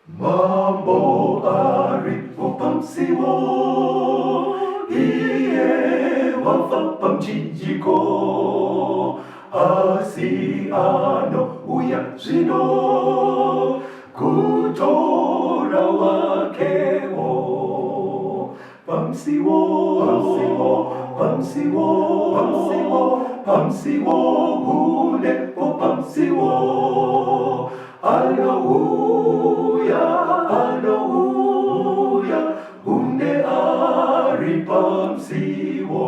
Mambo aripo pamusiwo, iye wafa pamuchinjiko, asi anouya zvino kutora wakewo. Pamusiwo, pamusiwo, pamusiwo, pamusiwo, pamusiwo, hunepo pamusiwo. Anouya, anouya, hunde ari pamusiwo.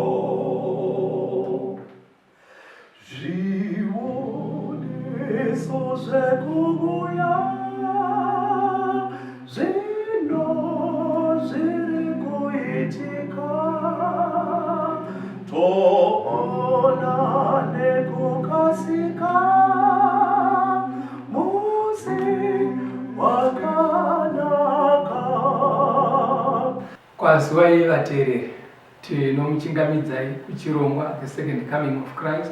Zvioniso zvekuuya zvino zviri kuitika, toona nekukasika musi wakanaka. Kwaziwai vateereri, Tinomuchingamidzai kuchirongwa The Second Coming of Christ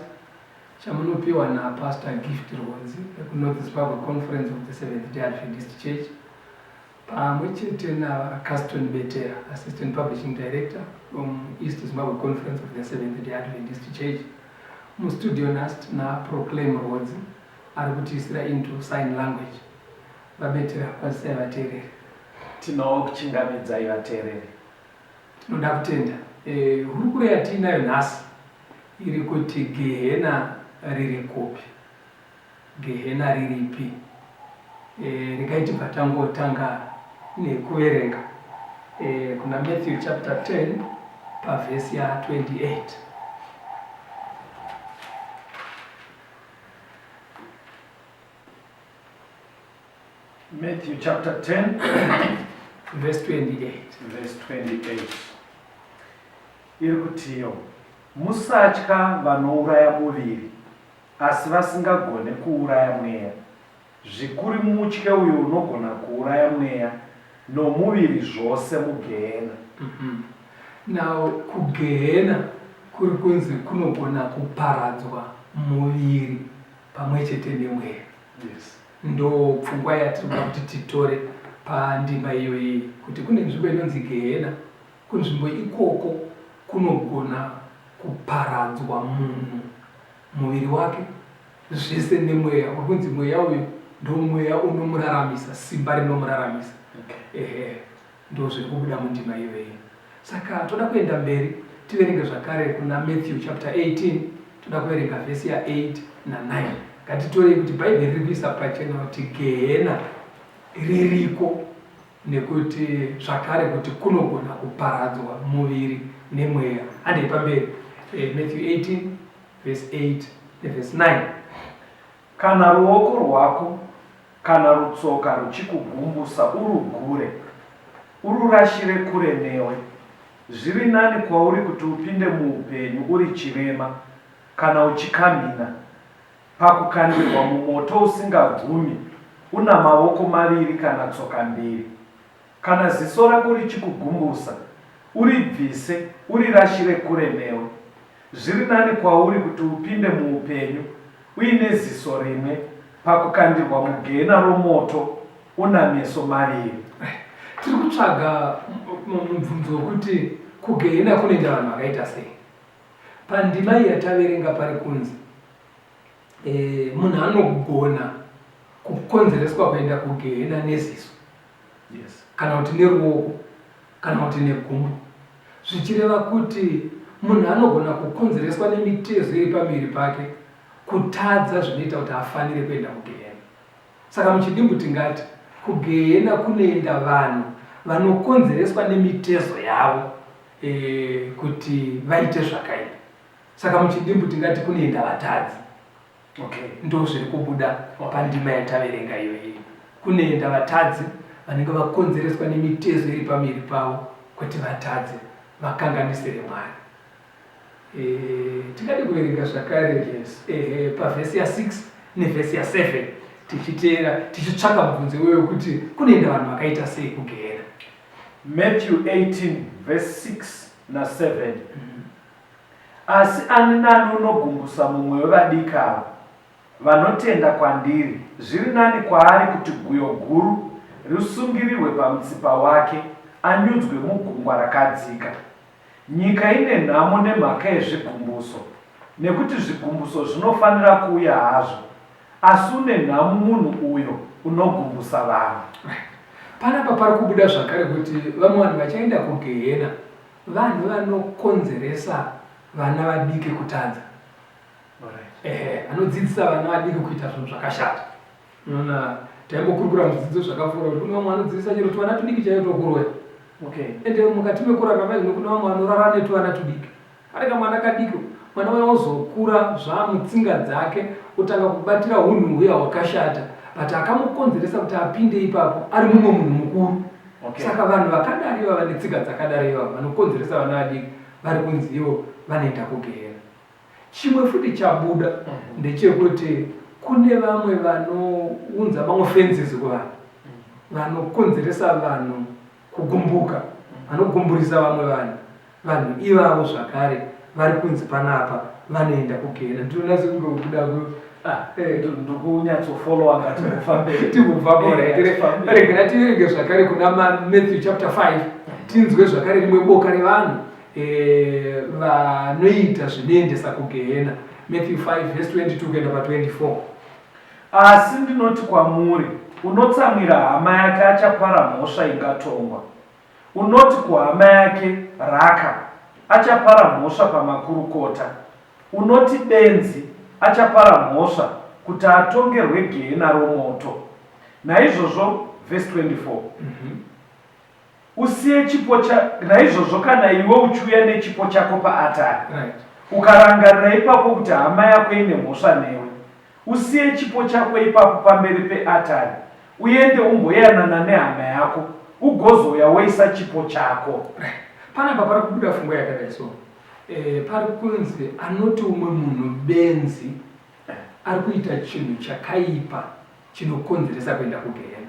chamunopiwa naPastor Gift Rwodzi vekuNorth Zimbabwe Conference of the Seventh Day Adventist Church pamwe chete naVaCaston Betera, Assistant Publishing Director from East Zimbabwe Conference of the Seventh Day Adventist Church. MuStudio nhasi tina Proclaim Rwodzi ari kutiisira into sign language. VaBetera, kwazisai vateereri. Tinokuchingamidzai vateereri. Tinoda kutenda. E, hurukuro yatiinayo nhasi iri kuti gehena riri kupi? Gehena riripi? E, regai tibva tangotanga nekuverenga e, kuna Matthew chapter 10 pavhesi ya 28. Matthew chapter 10 verse 28. Verse 28 iri kutiyo, musatya vanouraya muviri asi vasingagone kuuraya mweya, zvikuri mutye uyo unogona kuuraya mweya nomuviri zvose mugehena. Now kugehena kuri kunzi kunogona kuparadzwa muviri pamwe chete nemweya. Yes. Ndopfungwa yatiri kuda kuti titore pandima iyoyi kuti kune nzvimbo inonzi gehena. Kunzvimbo ikoko kunogona kuparadzwa munhu muviri wake zvese nemweya. Uri kunzi mweya uyu ndomweya unomuraramisa, simba rinomuraramisa. Okay. Ehe, ndozviri kubuda mundima iyoyi. Saka toda kuenda mberi tiverenge zvakare kuna Matthew chapter 18 toda kuverenga vhesi ya 8 na 9. Ngatitorei kuti Bhaibheri riri kuisa pachena kuti gehena ririko nekuti zvakare kuti kunogona kuparadzwa muviri nemweya. Handei pamberi. Eh, Matthew 18 verse 8 neverse 9. Kana ruoko rwako kana rutsoka ruchikugumbusa, urugure, ururashire kure newe. Zviri nani kwauri kuti upinde muupenyu uri chirema, kana uchikamhina, pakukandirwa mumoto usingagumi una mavoko maviri kana tsoka mbiri. Kana ziso rako richikugumbusa, uribvise, urirashire kure newe. Zviri nani kwauri kuti upinde muupenyu uine ziso rimwe pakukandirwa mugehena romoto una meso maviri. Tiri kutsvaga mubvunzo wekuti kugehena kunoenda vanhu vakaita sei. Pandima iyi yataverenga pari kunzi e, munhu anogona kukonzereswa kuenda kugehena neziso Yes. kana kuti neruoko kana kuti negumbo zvichireva kuti munhu anogona kukonzereswa nemitezo iri pamuviri pake kutadza zvinoita kuti afanire kuenda kugehena. Saka muchidimbu tingati kugehena kunoenda vanhu vanokonzereswa nemitezo yavo e, kuti vaite zvakaipa. Saka muchidimbu tingati kunoenda vatadzi. Okay. Ndozviri kubuda pandima yataverenga iyoyi. Kunoenda vatadzi vanenge vakonzereswa nemitezo iri pamuviri pavo kuti vatadze vakanganisire Mwari. E, tingade kuverenga zvakare Yes. e, pavhesi ya6 nevhesi ya7 tichiteera tichitsvaka mubvunzo iwoyo wekuti kunoenda vanhu vakaita sei kugehena. Matthew 18 verse 6 na 7. Asi ani nani unogumbusa mumwe wevadiki ava, vanotenda kwandiri, zviri nani kwaari kuti guyo guru risungirirwe pamutsipa wake, anyudzwe mugungwa rakadzika. Nyika ine nhamo nemhaka yezvigumbuso, nekuti zvigumbuso zvinofanira kuuya hazvo, asi une nhamo munhu uyo unogumbusa vamwe. Right. Panapa pari kubuda zvakare kuti vamwe vanhu vachaenda kugehena vanhu vanokonzeresa vana vadiki kutadza. Ehe, vanodzidzisa vana vadiki kuita zvinhu zvakashata. Unoona, taimbokurukura muzvidzidzo zvakapfuura kuti kune vamwe vanodzidzisa chero tuvana tudiki chaiyo tokuroya. Okay. Ende mukati mekurarama izvino kune vamwe vanorara netuvana tudiki. Kari kamwana kadiki, mwana uya ozokura zvamutsinga dzake otanga kubatira hunhu huya hwakashata but akamukonzeresa kuti apinde ipapo ari mumwe munhu mukuru. Okay. Saka vanhu vakadari ivava netsika dzakadari ivava vanokonzeresa vana vadiki vari kunzi ivo vanoenda kugehena. Chimwe futi chabuda ndechekuti kune vamwe vanounza mamwe fences kuvanhu vanokonzeresa vanhu kugumbuka, vanogumburisa vamwe vanhu. Vanhu ivavo zvakare vari kunzi panapa vanoenda kugehena. Ndinoona sekunge ukuda ku Ah, ndikunyatsofollowa ngatimbofambei. Timbobvapo Eh, ngatifambei. regera tiverenge zvakare kuna Matthew chapter 5 tinzwe zvakare rimwe boka revanhu eh, vanoita zvinoendesa kugehena. Matthew 5 verse 22 kuenda pa 24. Asi ndinoti kwamuri, unotsamwira hama yake achapara mhosva ingatongwa. Unoti kuhama yake, Raka, achapara mhosva pamakurukota. Unoti benzi, achapara mhosva kuti atongerwe gehena romoto. Naizvozvo, verse 24. Usiye chipo cha naizvozvo kana iwe uchiuya nechipo chako paatari, Right. ukarangarira ipapo kuti hama yako ine mhosva newe, usiye chipo chako ipapo pamberi peatari, uende umboyanana nehama yako, ugozouya woisa chipo chako. Right. Panapa pari kubuda pfungwa yakadai so. Eh, pari kunzi anoti umwe munhu benzi ari kuita chinhu chakaipa chinokonzeresa kuenda kugehena.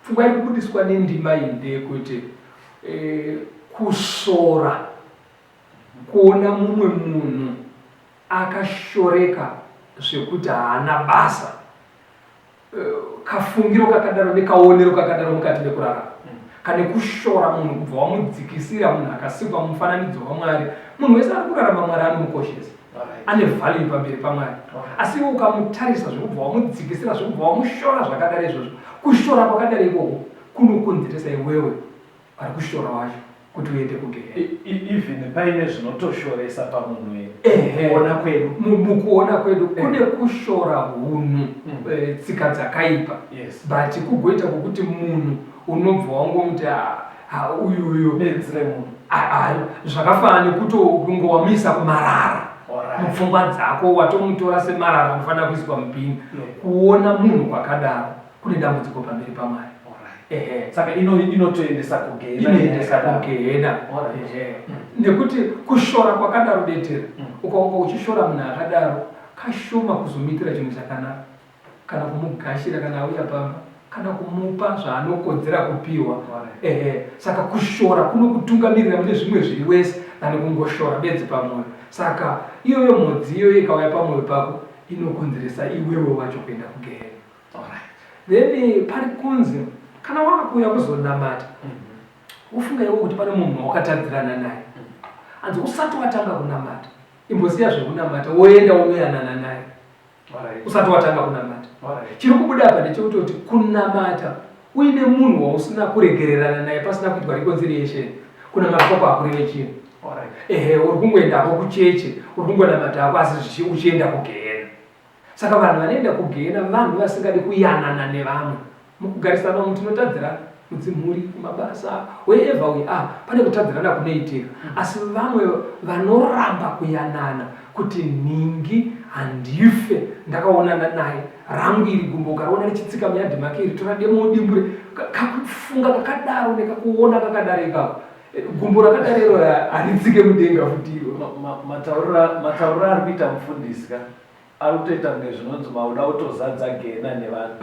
Pfungwa iri kubudiswa nendima iyi ndeyekuti eh, kusvora kuona mumwe munhu akashoreka zvekuti haana basa eh, kafungiro kakadaro nekaonero kakadaro mukati mekurarama kane kushora munhu kubva wamudzikisira munhu akasikwa mumufananidzo waMwari. Munhu wese ari kurarama Mwari anomukoshesa, ane value pamberi paMwari. Asi iwe ukamutarisa zvekubva wamudzikisira zvekubva wamushora zvakadaro izvozvo, kushora kwakadaro ikoko kunokonzeresa iwewe vari kushora wacho kuti uende kugehena. Even paine zvinotoshoresa pamunhu here? Ehe. Mukuona kwedu. Mukuona kwedu kune kushora hunhu, tsika dzakaipa. But kugoita kwokuti munhu unobva wangomuti ah, ah, uyu uyu Benzi remunhu. Ah, ah, zvakafanana nekuti unge wamuisa kumarara. Mupfungwa dzako watomutora semarara anofanira kuiswa mubhini. Kuona munhu kwakadaro kune dambudziko pamberi paMwari. Ehe. Saka inotoendesa kugehena. Inoendesa kugehena. Ehe. Nekuti kushora kwakadaro betera. Ukaonga uchishora munhu akadaro, kashoma kuzomuitira chinhu chakanaka. Kana kumugashira kana auya pamba, kana kumupa zvaanokodzera kupiwa. Ehe. Saka kushora kunokutungamirira mune zvimwe zviri wese than kungoshora bedzi pamwoyo. Saka iyoyo mhodzi iyoyo ikauya pamwoyo pako inokonzeresa iwewe wacho kuenda kugehena. Then pari kunzi kana wakuuya kuzonamata wofunga iwe kuti pane munhu wawakatadzirana naye, hanzi usati watanga kunamata imbosiya zvekunamata woenda wonoyanana naye usati watanga kunamata. Chiri kubuda apa ndechekutoti kunamata uine munhu wausina kuregererana naye pasina kuitwa reconciliation, kunamata kwako hakureve chinhu. Ehe, uri kungoendako kucheche, uri kungonamata hako asi uchienda kugehena. Saka vanhu vanoenda kugehena vanhu vasingadi kuyanana nevamwe. Mukugarisana umu tinotadzirana, mudzimhuri, kumabasa, wherever we are, pane kutadzirana kunoitika. Asi vamwe vanoramba kuyanana kuti nhingi handife ndakaonana naye, rangu iri gumbo ukariona richitsika muyadhi make iri, tora demo udimbure. Kakufunga kakadaro nekakuona kakadaro ikako, gumbo rakadaro iro haritsike mudenga futi iro. Matauriro ari kuita mufundisi ka ari kutoita kunge zvinonzi mauda kutozadza gehena nevanhu,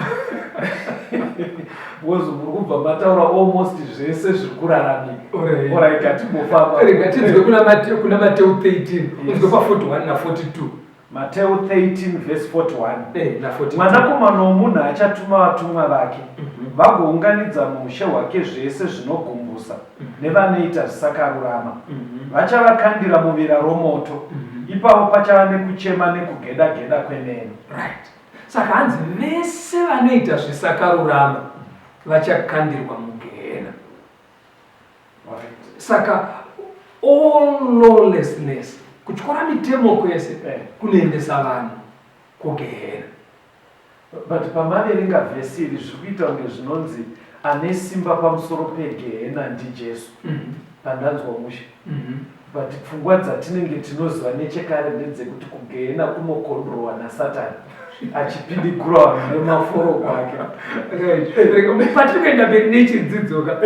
because muri kubva mataura almost zvese zviri kuraramika. Alright, ngatimbofamba. Rega tinzwe kuna Mateu 13, unzwe pa 41 na 42. Mateo 13 verse 41. Eh, na 42. Mwanakomana womunhu achatuma vatumwa vake vagounganidza muushe hwake zvese zvinogumbusa nevanoita zvisakarurama. Vachavakandira muvira romoto. Ipapo pachava nekuchema nekugeda-geda kwemeno. Right. Saka hanzi vese vanoita zvisakarurama vachakandirwa mugehena. Saka all lawlessness, kutyora mitemo kwese kunoendesa vanhu kugehena. But pamaverenga vhesi iri zviri kuita kunge zvinonzi ane simba pamusoro pegehena ndiJesu. Pandanzwa mushe. But pfungwa dzatinenge tinoziva nechekare ndedzekuti kugehena kunokondrowa nasatani achipidigura vanhu nemaforo kwake. Patiri kuenda mberi nechidzidzo ka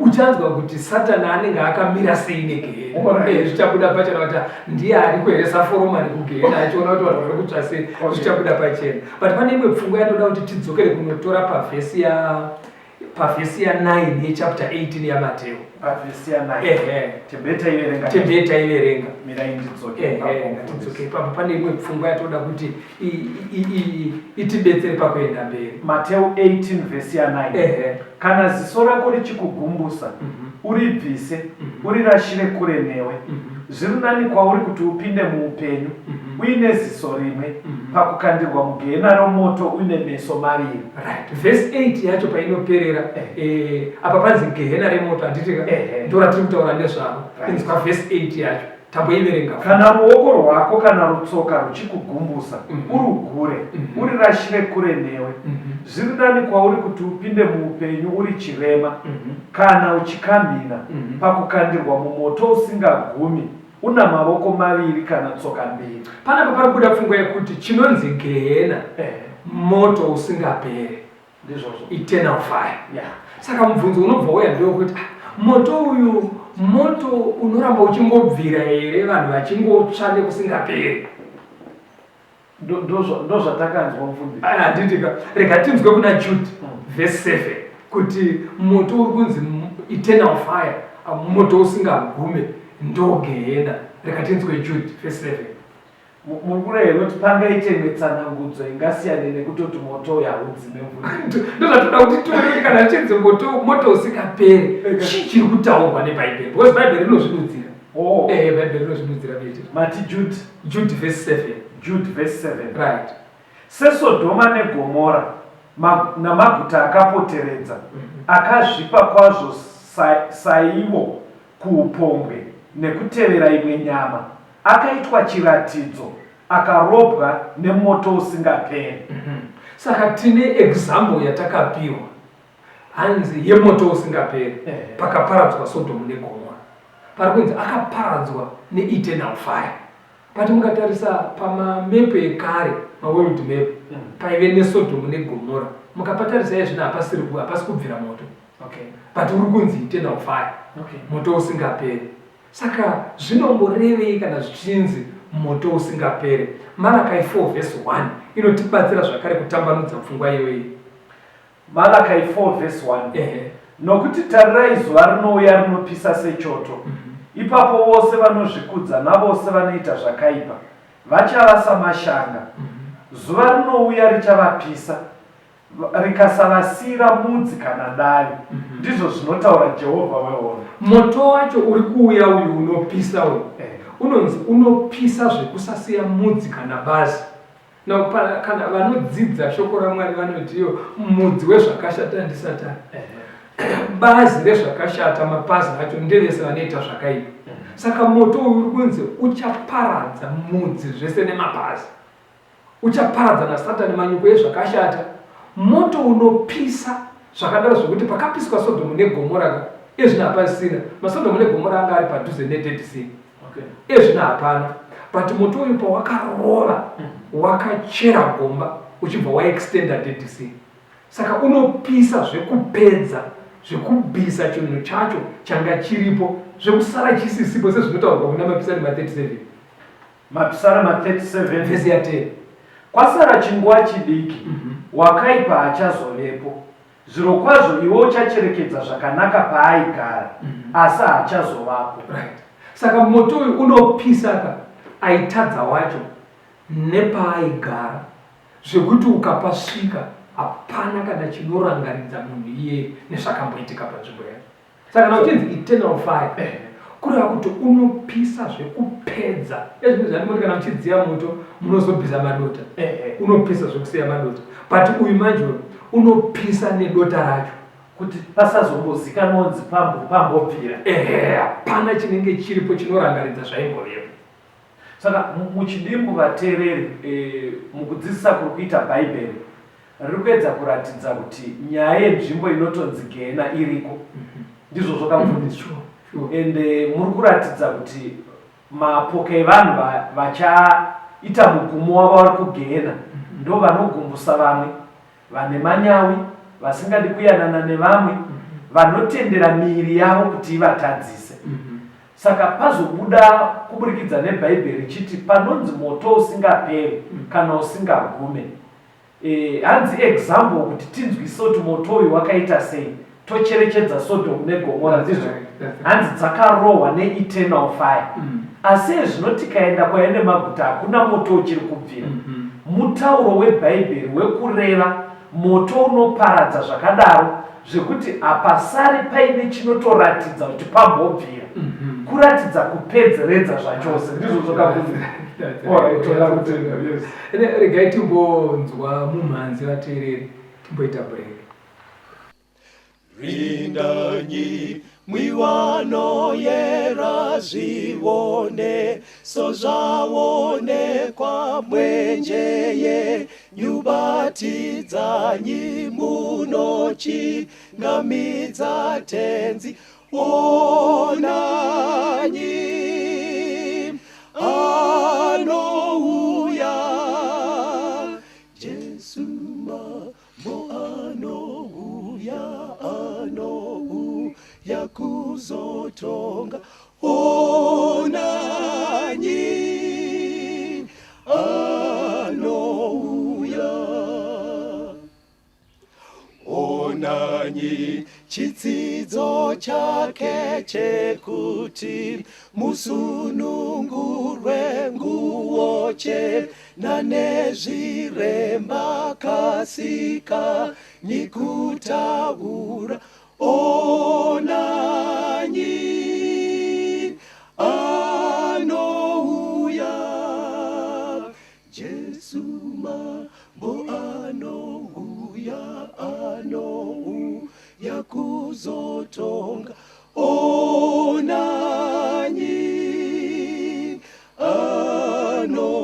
uchanzwa kuti satani anenge akamira sei negehena. Zvichabuda pachena kuti ndiye ari kuheresa foromani kugehena achiona kuti vanhu vari kutsva sei. Zvichabuda pachena. But pane imwe pfungwa yatoda kuti tidzokere kunotora pavhesi ya pavhesi ya 9 yechapter 18 yaMateo. Pavhesi ya 9. Ehe. Tembee taiverenga. Tembee taiverenga. Mirai ndidzoke Ehe, ipapo. ngatidzoke ipapo. Pane imwe pfungwa yatoda kuti itibetsere pakuenda mberi. Mateo 18 vhesi ya 9. Ehe. Kana ziso rako richikugumbusa, uribvise, urirashire kure newe. Zviri nani kwauri kuti upinde muupenyu uine ziso rimwe, pakukandirwa mugehena romoto uine meso maviri. Right. Verse 8 yacho painoperera, apa panzi gehena remoto, handiti ka? Ndoratiri kutaura nezvaro. Inzwa verse 8 yacho. Tamboiverenga. Kana ruoko rwako kana rutsoka ruchikugumbusa, urugure, urirashire kure newe. Zviri nani kwauri kuti upinde muupenyu uri chirema, kana uchikamhina, pakukandirwa mumoto usingagumi, una mavoko maviri kana tsoka mbiri. Panapa pari kubuda pfungwa yekuti chinonzi gehena moto usingaperi. Ndizvozvo. Eternal fire. Saka mubvunzo unobva uya ndewekuti moto uyu moto unoramba uchingobvira here vanhu vachingotsva nekusingaperi? Ndozvatakanzwa mufundisi. Handiti ka, rega tinzwe kuna Jude verse 7 kuti moto uri kunzi eternal fire, moto usingagume ndogehena. Rega tinzwe Jude verse 7. Muri kureva here kuti pangaite imwe tsanangudzo ingasiyane nekutoti moto uyu haudzime mvura? Ndozvatoda kuti tione kuti kana chinzi moto usingaperi, chii chiri kutaurwa neBhaibheri? Because Bhaibheri rinozvidudzira. Bhaibheri rinozvidudzira Peter. Mati Jude. Jude verse 7. Jude verse 7. Right. SeSodhoma neGomora namaguta akapoteredza, akazvipa kwazvo saivo kuupombwe nekutevera imwe nyama, akaitwa chiratidzo, akarobwa nemoto usingaperi. Saka tine example yatakapiwa hanzi yemoto usingaperi pakaparadzwa Sodom neGomora. Pari kunzi akaparadzwa neeternal fire. But mukatarisa pamamepu ekare, maworld map, paive neSodom neGomora. Mukapatarisa iye zvino hapasi kubvira moto. But uri kunzi eternal fire. Moto usingaperi. Saka zvinomborevei kana zvichinzi moto usingaperi? Malachi 4 verse 1 inotibatsira zvakare kutambanudza pfungwa iyoyi. Malachi 4 verse 1. Nokuti tarirai zuva rinouya rinopisa sechoto, ipapo vose vanozvikudza navose vanoita zvakaipa vachava samashanga. Zuva rinouya richavapisa, rikasavasiyira mudzi kana davi. Ndizvo zvinotaura Jehovha wehondo. Moto wacho uri kuuya uyu unopisa uyu unonzi unopisa zvekusasiya mudzi kana bazi. Now, kana vanodzidza shoko raMwari vanoti iyo mudzi wezvakashata ndiSatani. Bazi rezvakashata, mapazi acho ndevese vanoita zvakaipa. Saka moto uyu uri kunzi uchaparadza mudzi zvese nemapazi. Uchaparadza naSatani manyuko ezvakashata. Moto unopisa zvakadaro zvekuti pakapiswa Sodhomu neGomora ka, ezvino hapasisina. MaSodhomu neGomora anga ari padhuze neDead Sea. Ezvino hapana. But moto uyu pawakarova wakachera gomba uchibva waextenda Dead Sea. Saka unopisa zvekupedza, zvekubvisa chinhu chacho changa chiripo, zvekusara chisisipo sezvinotaurwa kuna Mapisarema 37. Mapisarema 37 vhesi ya 10. Kwasara chinguva chidiki, wakaipa haachazovepo. Zvirokwazvo iwe uchacherekedza zvakanaka paaigara, asi haachazovapo. Right. Saka moto uyu unopisa ka, aitadza wacho. Nepaaigara zvekuti ukapasvika hapana kana chinorangaridza munhu iyeye nezvakamboitika panzvimbo yacho. Saka kana uchinzi eternal fire kureva kuti unopisa zvekupedza. Ezvino zvandinoti kana muchidziya moto munozobvisa madota. Unopisa zvekusiya madota. But uyu manje uyu unopisa nedota racho. Kuti pasazombozikanwa kunzi pambobvira. Ehe, hapana chinenge chiripo chinorangaridza zvaimbovepo. Saka muchidimbu vateereri, e, mukudzidzisa kuri kuita Bhaibheri, riri kuedza kuratidza kuti nyaya yenzvimbo inotonzi gehena iriko. Ndizvozvo ka mufundisi? Sure, sure. Ende muri kuratidza kuti mapoka evanhu vachaita mugumo wavo vari kugehena ndo vanogumbusa vamwe, vane manyawi, vasingadi kuyanana nevamwe, vanotendera miiri yavo kuti ivatadzise. Saka pazobuda kuburikidza neBhaibheri richiti panonzi moto usingaperi kana usingagume. E, hanzi example kuti tinzwise kuti moto uyu wakaita sei tocherechedza Sodom neGomora ndizvo hanzi dzakarohwa neeternal fire mm. Asi ezvino tikaenda kwaive nemaguta hakuna moto uchiri kubvira. Mm -hmm. Mutauro weBhaibheri wekureva moto unoparadza zvakadaro zvekuti hapasari paine chinotoratidza kuti pambobvira. Mm -hmm. Kuratidza kupedzeredza zvachose ndizvo zvakabvira. Regai timbonzwa mumhanzi vateereri timboita break. Rindanyi miwano yera zvione sozvaonekwa mwenjeye nyubatidzanyi munochingamidza tenzi onanyi anouya Jesu Mambo anouya, anouya kuzotonga. Onanyi, anouya. Onanyi chitsidzo chake chekuti musunungurwe nguo chena nezviremba kasika nyikutaura onanyi anouya Jesu mambo anouya, anouya kuzotonga. Onanyi, anouya.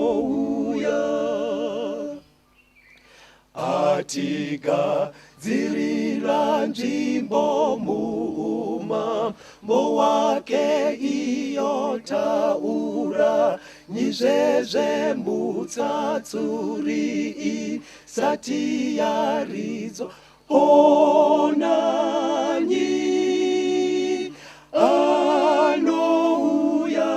Atigadzirira nzvimbo muumambo wake iyo taura nyizvezve mutsatsuri isati yaridzwa onanyi anouya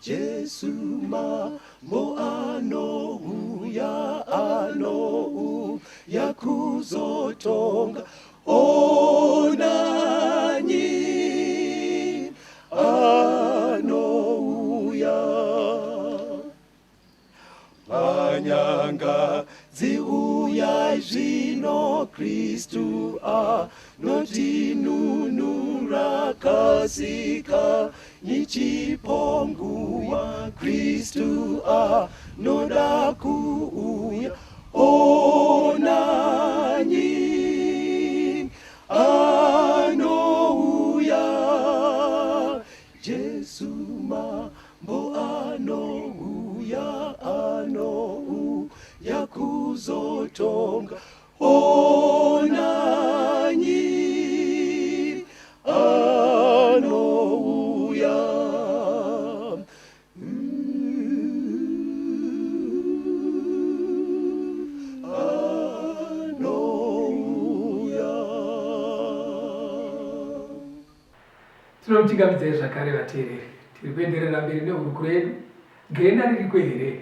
Jesu mambo anouya, anouya kuzotonga. Onanyi anouya. Panyanga dziuyai zvino Kristu anotinunura kasika nichipo nguva Kristu anoda kuuya onanyi anouya Jesu mambo anouya anouya kuzotonga onanyi anouya anouya. Tinomuchingamidzai zvakare vateereri. Tiri kuenderera mberi nehurukuro yedu. Gehena ririko here?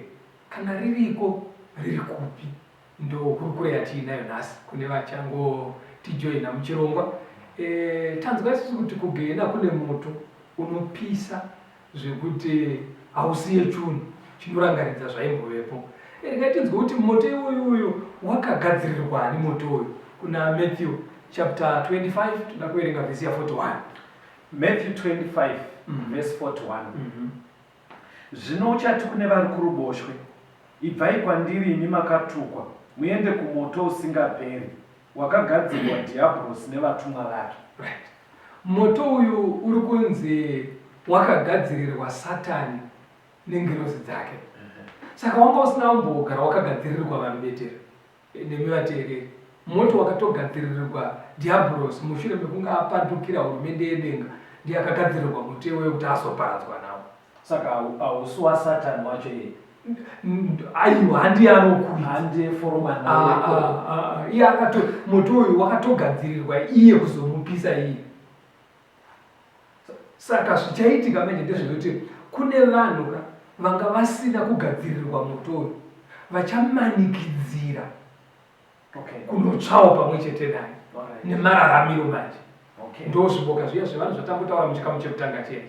Kana ririko, riri kupi? Ndohurukuro yatiinayo nhasi kune vachangotijoina muchirongwa. E, tanzwa isusu kuti kugehena kune moto unopisa zvekuti hausiye chunhu. chinorangaridza zvaimbovepo. Regai tinzwe kuti moto iwoyu uyu wakagadzirirwa ani moto uyu kuna Matthew chapter 25 toda kuverenga vhesi ya 41. Matthew 25 verse 41. Zvino uchati kune vari kuruboshwe, Ibvai kwandiri imi makatukwa, muende kumoto usingaperi, wakagadzirirwa dhiabhorosi nevatumwa vake. Right. Moto uyu uri kunzi wakagadzirirwa Satani nengirozi dzake. Saka wanga usina kumbogara wakagadzirirwa vanhu betera nemi vateereri. Moto wakatogadzirirwa Dhiabhorosi mushure mekunge apandukira hurumende yedenga ndiye akagadzirirwa moto iwoyo kuti azoparadzwa nawo. Saka hausi waSatani wacho iye? Aiwa, handiye anokwidza. Handiye foromani ah, ah, ah, iye akato moto uyu wakatogadzirirwa iye kuzomupisa iye. Saka zvichaitika manje ndezvekuti kune vanhu ka vanga vasina kugadzirirwa moto uyu vachamanikidzira kunotsvawo pamwe chete naye nemararamiro manje ndo zviboka zviya zvevanhu zvatambotaura muchikamu chekutanga chiya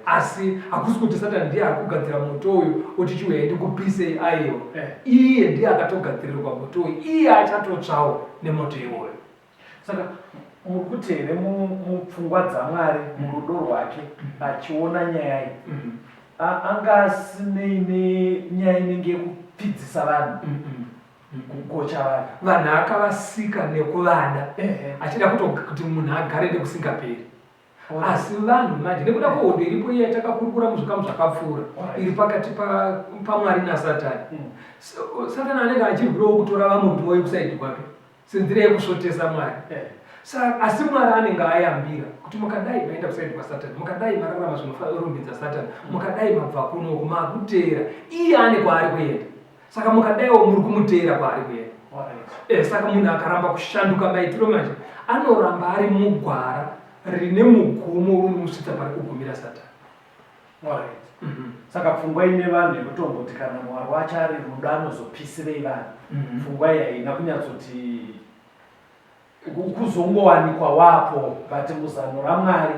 asi hakusi kuti satani ndiye ari kugadzira moto uyu oti chiuyai ndikupisei aiwa eh. Iye ndiye akatogadzirirwa moto uyu, iye achatotsvawo nemoto iwoyo. Saka muri kuti here mupfungwa dzaMwari, murudo rwake, achiona nyaya iyi, anga asinei nenyaya inenge yekupfidzisa vanhu, kugocha vanhu? Vanhu akavasika nekuvada, achida kuti munhu agare nekusingaperi. Asi vanhu manje nekuda kwehondo iripo iya yatakakurukura muzvikamu zvakapfuura iri pakati paMwari naSatani, Satani anenge achirwirawo kutora vamwe kuti vauye kusaidi kwake senzira yekusvotesa Mwari. Asi Mwari anenge ayambira kuti mukadai maenda kusaidi kwaSatani, mukadai mararama zvinorumbidza Satani, mukadai mabva kunoku makuteera iye ane kwaari kuenda, saka mukadaiwo muri kumuteera kwaari kuenda. Saka munhu akaramba kushanduka maitiro manje anoramba ari mugwara rine mugumo unomusvitsa pari kugumira Satani. Saka pfungwa ine vanhu yekutomboti kana Mwari wacho ari rudo anozopisirei vanhu, pfungwa iyi haina kunyatsoti kuzongowanikwa wapo, but muzano raMwari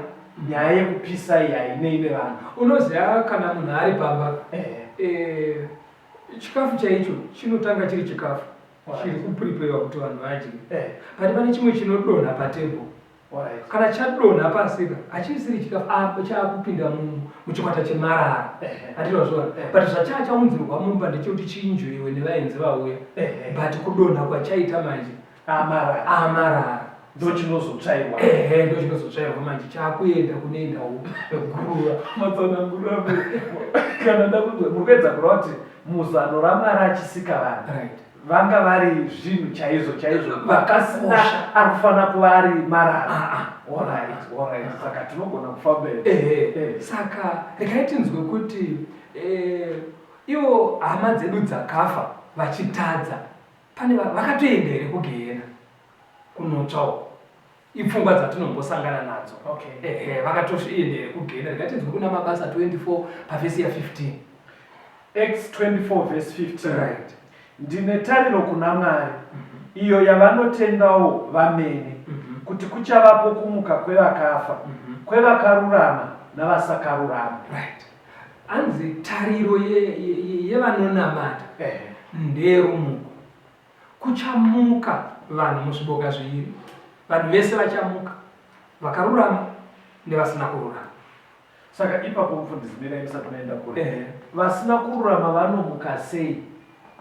nyaya yekupisa iyi hainei nevanhu. Unoziva kana munhu ari pamba, chikafu chaicho chinotanga chiri chikafu chiri kupreparewa kuti vanhu vadye, but pane chimwe chinodonha patable. Kana chadonha pasika hachisiri chikafu, chaakupinda muchikwata chemarara, handinozviona. But zvachachaunzirwa mumba ndechekuti chiinjoyiwe nevaenzi vauya, but kudonha kwachaita manje amarara, amarara. Ndochinozotsvairwa. Ehe, ndochinozotsvairwa manje, chaakuenda kunoenda guruva. Matsanangurira kana ndakunzwa, muri kuedza kureva kuti muzano raMwari achisika vanhu, vanga vari zvinhu chaizvo chaizvo vakasina ari kufanira kuva ari marara. Alright, saka tinogona kufamba. Ehe, saka regai tinzwe kuti ivo hama dzedu dzakafa vachitadza, pane vakatoenda here kugehena kunotsvawo? Ipfungwa dzatinombosangana nadzo. Ehe, vakatoenda here kugehena? Regai tinzwe kuna Mabasa 24 pavhesi ya15. Acts 24 verse 15. Ndine tariro kuna Mwari, iyo yavanotendawo vamene, kuti kuchavapo kumuka kwevakafa, kwevakarurama navasakarurama. Right, hanzi tariro yevanonamata ndeyerumuko. Kuchamuka vanhu muzviboka zviviri, vanhu vese vachamuka, vakarurama nevasina kururama. Saka ipapo mufundisi, mirai musati maenda kure. Vasina kururama vanomuka sei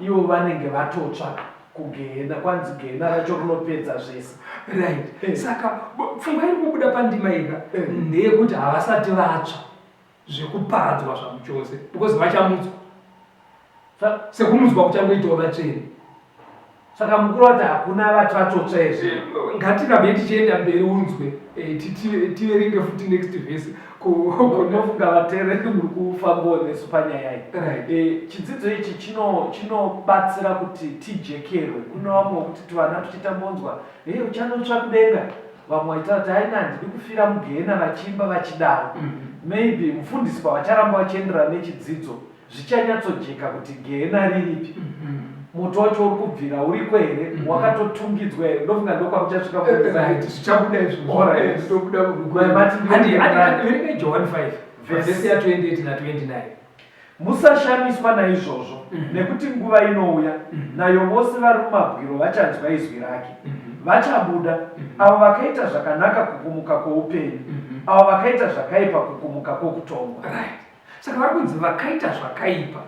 ivo vanenge vatotsva kugehena? Kwanzi gehena racho rinopedza zvese. Right, saka pfungwa iri kubuda pandima ika ndeyekuti havasati vatsva zvekuparadzwa zvamuchose, because vachamutswa sekumutswa kuchangoitawo vatsvene. Saka mukuru vati hakuna vati vatotsva izvi. Ngatirambe tichienda mberi unzwe, tiverenge futi next verse. Unofunga vateereri muri kufambawo nesu panyaya iyi. Chidzidzo ichi chinobatsira kuti tijekerwe. Kune vamwe wekuti tuvana tuchitambonzwa, hei, uchanotsva kudenga, vamwe vaitaura kuti aina handidi kufira mugehena, vachiimba vachidaro. Maybe mufundisi pavacharamba vachienderana nechidzidzo zvichanyatsojeka kuti gehena riripi, moto wacho uri kubvira uriko here, wakatotungidzwa here. Ndofunga ndokwamuchasvika. Right, zvichabuda izvo. Zvinobuda. Verengai John 5 vhesi ya28 na29. Musashamiswa naizvozvo, nekuti nguva inouya, nayo vose vari mumabwiro vachanzwa izwi rake, vachabuda, avo vakaita zvakanaka kukumuka kwoupenyu, avo vakaita zvakaipa kukumuka kwokutongwa. Right. Saka vari kunzi vakaita zvakaipa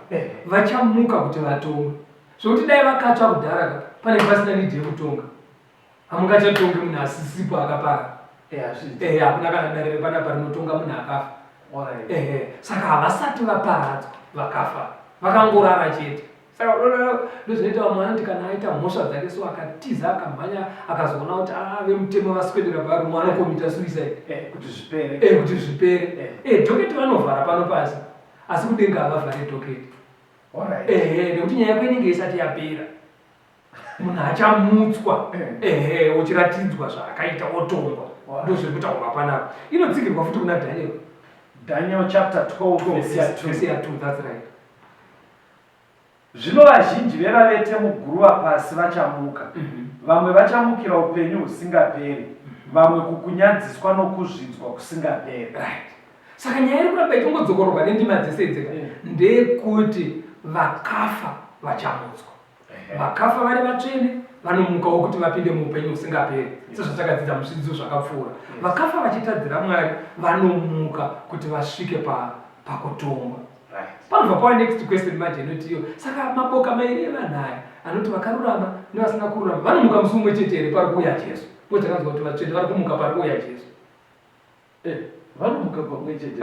vachamuka kuti vatongwe. Zvekuti dai vakatsva kudhara ka panenge pasina need yekutonga. Hamungachatongi munhu asisipo akaparara. Ehe, hakuna kana dare repanapa rinotonga munhu akafa. Ehe, saka havasati vaparadzwa vakafa, vakangorara chete. Saka unoona ndozvinoita vamwe vanoti kana aita mhosva dzake so akatiza akamhanya akazoona kuti ah, vemutemo vaswedera paari umwe anokomita suicide eh, kuti zvipere eh, kuti zvipere eh, dhoketi vanovhara pano pasi asi kudenga havavhare dhoketi ehe nekuti nyaya yako inenge isati yapera. Munhu achamutswa ehe ochiratidzwa zvaakaita otongwa. Ndozviri kutaurwa panapa. Inotsigirwa futi kuna Daniel. Daniel chapter 12 verse ya 2. Verse ya 2, that's right. Zvino vazhinji vevavete muguruva pasi vachamuka, vamwe vachamukira upenyu husingaperi, vamwe kukunyadziswa nokuzvidzwa kusingaperi. Right. Saka nyaya iri kuramba ichingodzokororwa nendima dzese idzika ndeyekuti vakafa vachamutswa. Vakafa vari vatsvene vanomukawo kuti vapinde muupenyu husingaperi, sezvatakadzidza muzvidzidzo zvakapfuura. Vakafa vachitadzira Mwari vanomuka kuti vasvike pakutongwa. Panobva pava next question manje inoti iyo, saka maboka mairi evanhu aya anoti vakarurama nevasina kururama vanomuka musi mumwe chete here pari kuuya Jesu? Because takanzwa kuti vatsvene vari kumuka pari kuuya Jesu. Eh, vanomuka pamwe chete.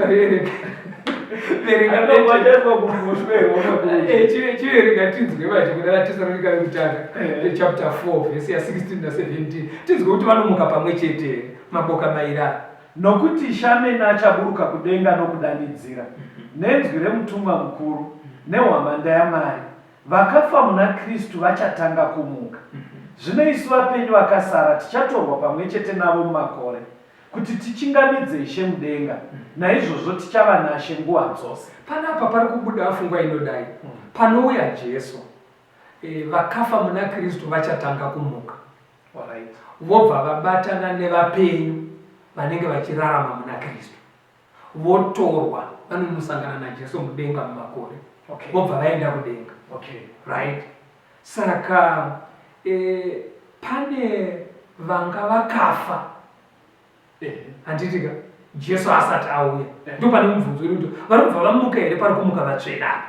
Chiverenga tinzwe manje kuna vaTesaronika vekutanga eh. chapter 4 vhesi ya 16 na 17 tinzwe kuti vanomuka pamwe chete here maboka mairi aya. Nokuti Ishe amene achaburuka kudenga nokudanidzira, nenzwi remutumwa mukuru, nehwamanda yaMwari, vakafa muna Kristu vachatanga kumuka. Zvino isu vapenyu vakasara tichatorwa pamwechete navo mumakore, Kuti tichingamidze Ishe mudenga, naizvozvo tichava naShe nguva dzose. Panapa pari kubuda fungwa inodai, panouya Jesu, e, vakafa muna Kristu vachatanga kumuka. Alright. Vobva vabatana nevapenyu vanenge vachirarama muna Kristu. Votorwa vanonosangana naJesu mudenga mumakore. Okay. Vobva vaenda kudenga. Okay. Right? Saka e, pane vanga vakafa handiti ka Jesu asati auya ndo pane mubvunzo uri kuti vari kubva vamuka here pari kumuka vatsvene apa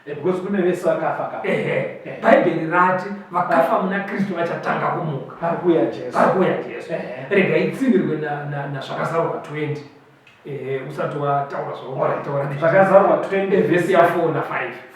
eh, because kune vese vakafa ka ehe bhaibheri rati vakafa muna Kristu vachatanga kumuka pari kuuya Jesu pari kuuya Jesu rega itsinhirwe nazvakazarurwa 20 Ehe, usati wataura zvaungataura. Zvakazarurwa 20 eh, vhesi ya 4 na 5.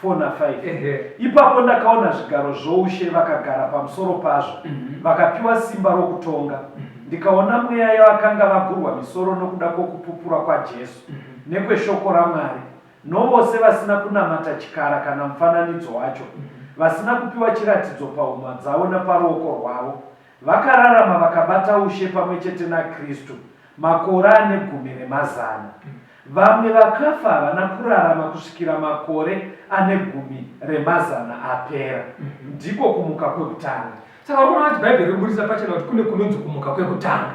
4 na 5. Ehe. Ipapo ndakaona zvigaro zvoushe vakagara pamusoro pazvo, mm -hmm. vakapiwa simba rokutonga. Mm -hmm. Ndikaona mweya yavakanga vagurwa misoro nokuda kwokupupura kwaJesu mm -hmm. nekweshoko raMwari, novose vasina kunamata chikara kana mufananidzo wacho, mm -hmm. vasina kupiwa chiratidzo pahuma dzavo naparuoko rwavo, vakararama vakabata ushe pamwe chete naKristu makore ane gumi remazana. Vamwe vakafa havana kurarama kusvikira makore ane gumi remazana apera. Ndiko kumuka kwekutanga. Saka uri kuona kuti Bhaibheri rinoburitsa pachena kuti kune kunonzi kumuka kwekutanga.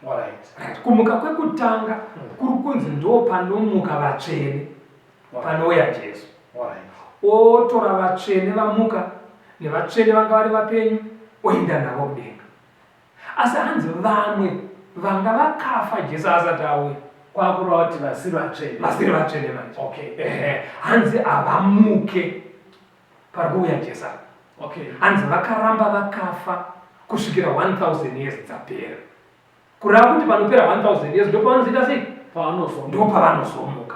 Alright. Right. Kumuka kwekutanga kuri kunzi ndo panomuka vatsvene panouya Jesu. Alright. Otora vatsvene vamuka nevatsvene vanga vari vapenyu oenda navo kudenga. Asi hanzi vamwe vanga vakafa Jesu asati auya. Kwakureva kuti vasiri vatsvene. Vasiri vatsvene manje. Okay. Ehe. Hanzi havamuke pari kuuya Jesu apa. Okay. Hanzi vakaramba vakafa kusvikira 1000 years dzapera. Kureva kuti panopera 1000 years ndopavanozoita sei? Pavanozomuka. Ndopavanozomuka.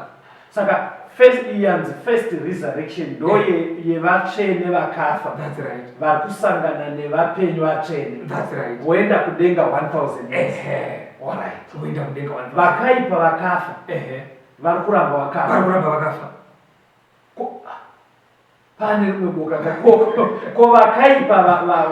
Saka first iyi yanzi first resurrection ndo yevatsvene vakafa. That's right. Vari kusangana nevapenyu vatsvene. That's right. Voenda kudenga 1000 years. Ehe. All right. Voenda kudenga 1000. Vakaipa vakafa. Ehe. Vari kuramba vakafa. Vari kuramba vakafa. Ko, pane rimwe boka ko vakaipa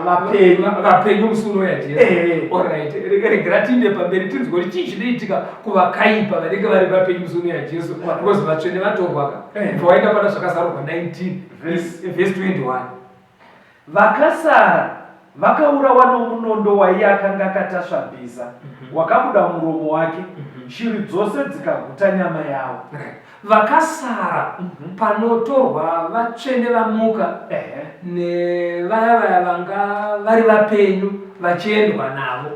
vapenyu vapenyu musi unouya Jesu. Alright, regera tiinde pamberi tinzwe kuti chii chinoitika kuvakaipa vanenge vari vapenyu musi unouya Jesu, because vatsvene vatorwa ka. Bva waenda pana zvakazarurwa 19 verse 21. Vakasara vakaurawa nomunondo waiye akanga akatasva bhiza, wakabuda mumuromo wake, shiri dzose dzikaguta nyama yawo. Right. Vakasara panotorwa vatsvene vamuka nevaya vaya vanga vari vapenyu vachiendwa navo.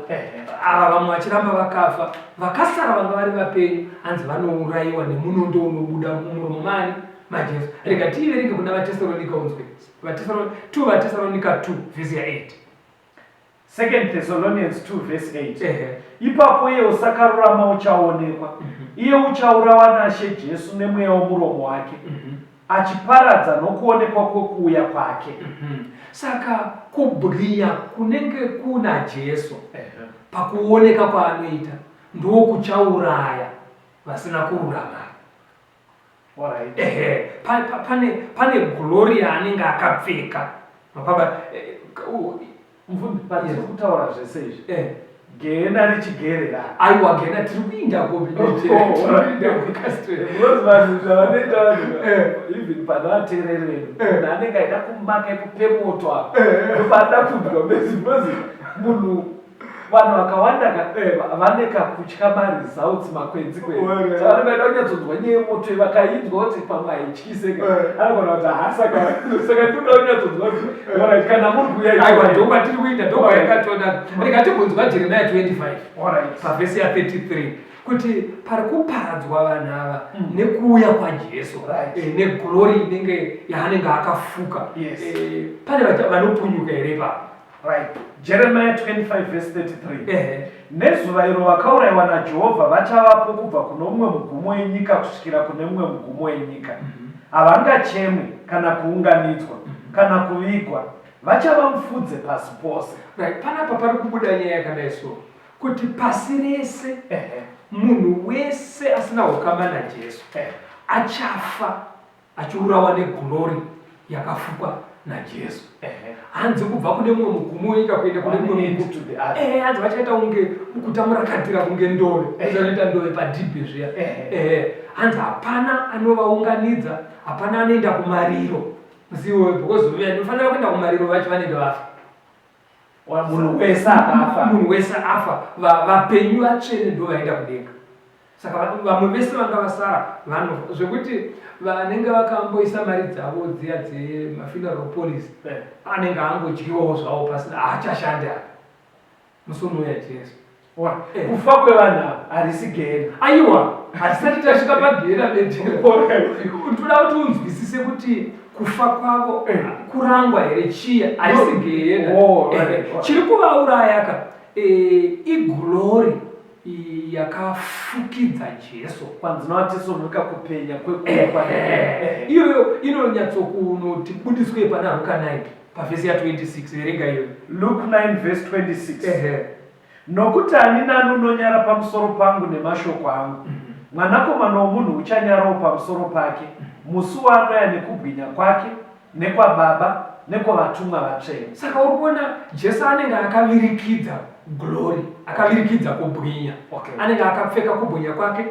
Ava vamwe vachiramba vakafa, vakasara vanga vari vapenyu hanzi vanourayiwa nemunondo unobuda mumuromo maani? MaJesu. Rega tiiverenge kuna vaTesaronika unzwe. 2 vaTesaronika 2 vhesi ya 8. Second Thessalonians 2 verse 8. Ehe. Ipapo iye usakarurama uchaonekwa, iye uchaurawa naShe Jesu nemweya womuromo wake, achiparadza nokuonekwa kwokuuya kwake. Saka kubwinya kunenge kuna Jesu pakuoneka kwaanoita ndokuchauraya vasina kururama. Alright. Ehe, pa, pa, pane, pane glory yaanenge akapfeka. Mapaba, eh, Mubvunzi, patiri Yes. kutaura zvese izvi, eh, gehena richigerera. aiwa gena tiri kuinda ko Oh, alright. tiri kuinda kucastle. Because vanhu zvavanoita vanhu Eh. even panovateereri vedu Eh. munhu anenge aida kumaka ekupe moto apa Eh. ndopaada kunzwa bezi because munhu Vanhu vakawanda ka Eh. vane kakutya maresults makwenzi kwenzi. Were. Saka vanenge vaida kunyatsonzwa nyaya yemoto iyi vakainzwa kuti pamwe haityise ka. Eh. Anogona kuti haa saka saka ndinoda kunyatsonzwa kuti alright kana muri kuuya Aiwa ikoko. ndokwatiri kuinda ndokwayakatoda. Rega timbonzwa Jeremiah 25 Alright. pavhesi ya 33 kuti pari kuparadzwa vanhu ava nekuuya kwaJesu Right. eh, neglori inenge yaanenge akafuka. Yes. Eh, pane vanopunyuka here ipapo? Right. Jeremiah 25 verse 33. Ehe. Nezuva iro vakaurayiwa naJehovha vachavapo kubva kuno mumwe mugumo wenyika kusvikira kune mumwe mugumo wenyika. Havangachemwi kana kuunganidzwa kana kuvigwa, vachava mufudze pasi pose. Right. Panapa pari kubuda nyaya yakadai so kuti pasi rese Ehe. munhu wese asina ukama naJesu Ehe. achafa achiurawa neglory yakafukwa naJesu. Hanzi kubva kune mumwe mugumo wenyika kuenda kune mumwe mugumo. Eh, hanzi vachaita kunge kutamurakatira kunge ndove. Vanoita ndove padhibhi zviya. Eh, hanzi hapana anovaunganidza, hapana anoenda kumariro. Musi iwoyo because vanofanira kuenda kumariro vacho vanenge vafa. Munhu wese akafa. Munhu wese afa. Vapenyu vatsvene ndo vaenda kudenga. Saka vamwe vese vanga vasara vanofa zvekuti vanenge vakamboisa mari dzavo dziya dzemafuneral policy anenge angodyiwawo zvawo pasina haachashandi apa musi unouya Jesu. Kufa kwevanhu ava harisi gehena. Aiwa, hatisati tasvika pagehena betera. Toda kuti unzwisise kuti kufa kwavo kurangwa here chiya harisi gehena. Oh, right, right. Chiri kuvauraya ka iglory yakafukidza Jesu. Kwanzi novaTesaronika kupenya kwekuuya kwake. Iyoyo inonyatsokunoti budiswe pana Ruka 9 pavhesi ya 26 verenga iyoyo. Luke 9 verse 26. Ehe. Nokuti ani nani unonyara pamusoro pangu nemashoko angu, Mwanakomana womunhu uchanyarawo pamusoro pake, musi waanouya nekubwinya kwake, nekwaBaba, nekwavatumwa vatsvene. Saka uri kuona Jesu anenge akavirikidza glory, akavirikidza kubwinya. Okay. Anenge akapfeka kubwinya kwake.